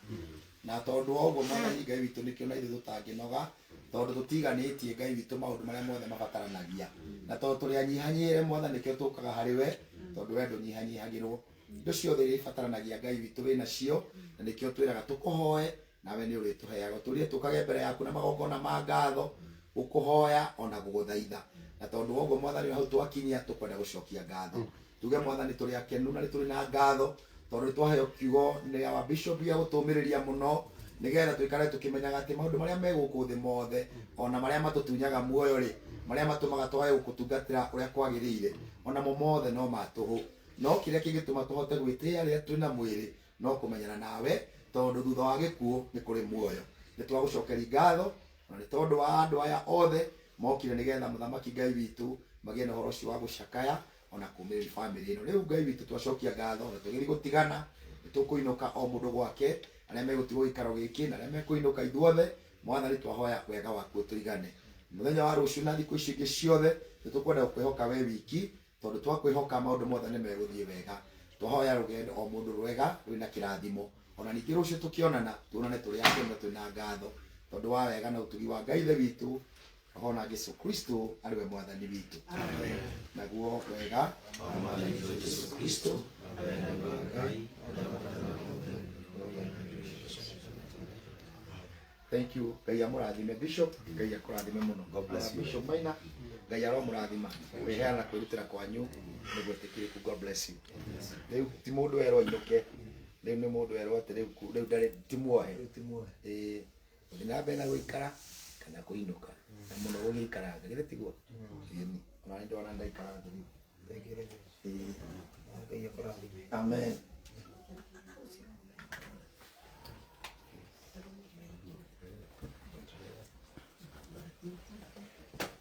na tondũ wa ũguo Mwathani Ngai witũ, nĩkĩo na ithuĩ tũtangĩnoga, tondũ tũtiganĩtie Ngai witũ maũndũ marĩa mothe mabataranagia, na tondũ tũrĩ anyihanyihĩre Mwathani, nĩkĩo tũkaga harĩ we, tondũ we ndũnyihanyihagĩrwo. Indo ciothe iria ibataranagia Ngai witũ wĩ nacio, na nĩkĩo twĩraga tũkũhoe nawe nĩ ũrĩtũheaga. Tũrĩe tũkage mbere yaku na magongona ma ngatho, gũkũhoya ona gũgũthaitha, na tondũ wa ũguo Mwathani, hau twakinyia tũkwenda gũcokia ngatho, tuge Mwathani tũrĩ akenu na nĩ tũrĩ na ngatho, tondũ nĩ twaheo kiugo nĩ our bishop gĩa gũtũmĩrĩria mũno, nĩgetha tũikare tũkĩmenyaga atĩ maũndũ marĩa me gũkũ thĩ mothe, ona marĩa matũtunyaga muoyo rĩ, marĩa matũmaga twage gũkũtungatĩra ũrĩa kwagĩrĩire, onamo mothe no ma tũhũ. No kĩrĩa kĩngĩtũma tũhote gwĩtĩĩa rĩrĩa twĩna mwĩrĩ no kũmenyana nawe, tondũ thutha wa gĩkuũ nĩ kũrĩ muoyo. Nĩ twagũcokeria ngatho na nĩ tondũ wa andũ aya othe mokire, nĩgetha mũthamaki Ngai witũ magĩe na ũhoro ũcio wa gũcakaya ona kũmĩrĩria family ĩno. Rĩu Ngai witũ, twacokia ngatho na tũgĩthiĩ gũtigana, nĩ tũkũinũka o mũndũ gwake, arĩa megũtigwo gĩikaro gĩkĩ na arĩa mekũinũka, ithuothe Mwathani twahoya wega waku ũtũigane mũthenya wa rũciũ na thikũ ici ingĩ ciothe. Nĩ tũkwenda gũkwĩhoka we wiki, tondũ twakwĩhoka maũndũ mothe nĩ megũthiĩ wega. Twahoya rũgendo o mũndũ rwega rwĩna kĩrathimo, ona ningĩ rũciũ tũkĩonana tuonane tũrĩ akenu na twĩna ngatho, tondũ wa wega na ũtugi wa Ngai Ithe witũ, Roho na Jesu Kristo arĩ we Mwathani witũ. Naguo wega wa Mwathani witũ Jesu Kristo na wendo wa Ngai. Thank you. Ngai amũrathime Bishop, Ngai akũrathime mũno. God bless you. Bishop Maina, Ngai aromũrathima. Kwĩheana kwĩrutĩra kwanyu nĩ gwĩtĩkĩrĩku. God bless you. Rĩu ti mũndũ erwo ainũke, rĩu nĩ mũndũ erwo atĩ rĩu rĩu ndarĩ ti muohe. Ĩĩ, gũthiĩ na mbere na gũikara kana kũinũka, na mũno gũgĩikaranga, githĩ tiguo? Ĩni, ona nĩ ndona ndaikaranga rĩu. Ĩĩ. Amen.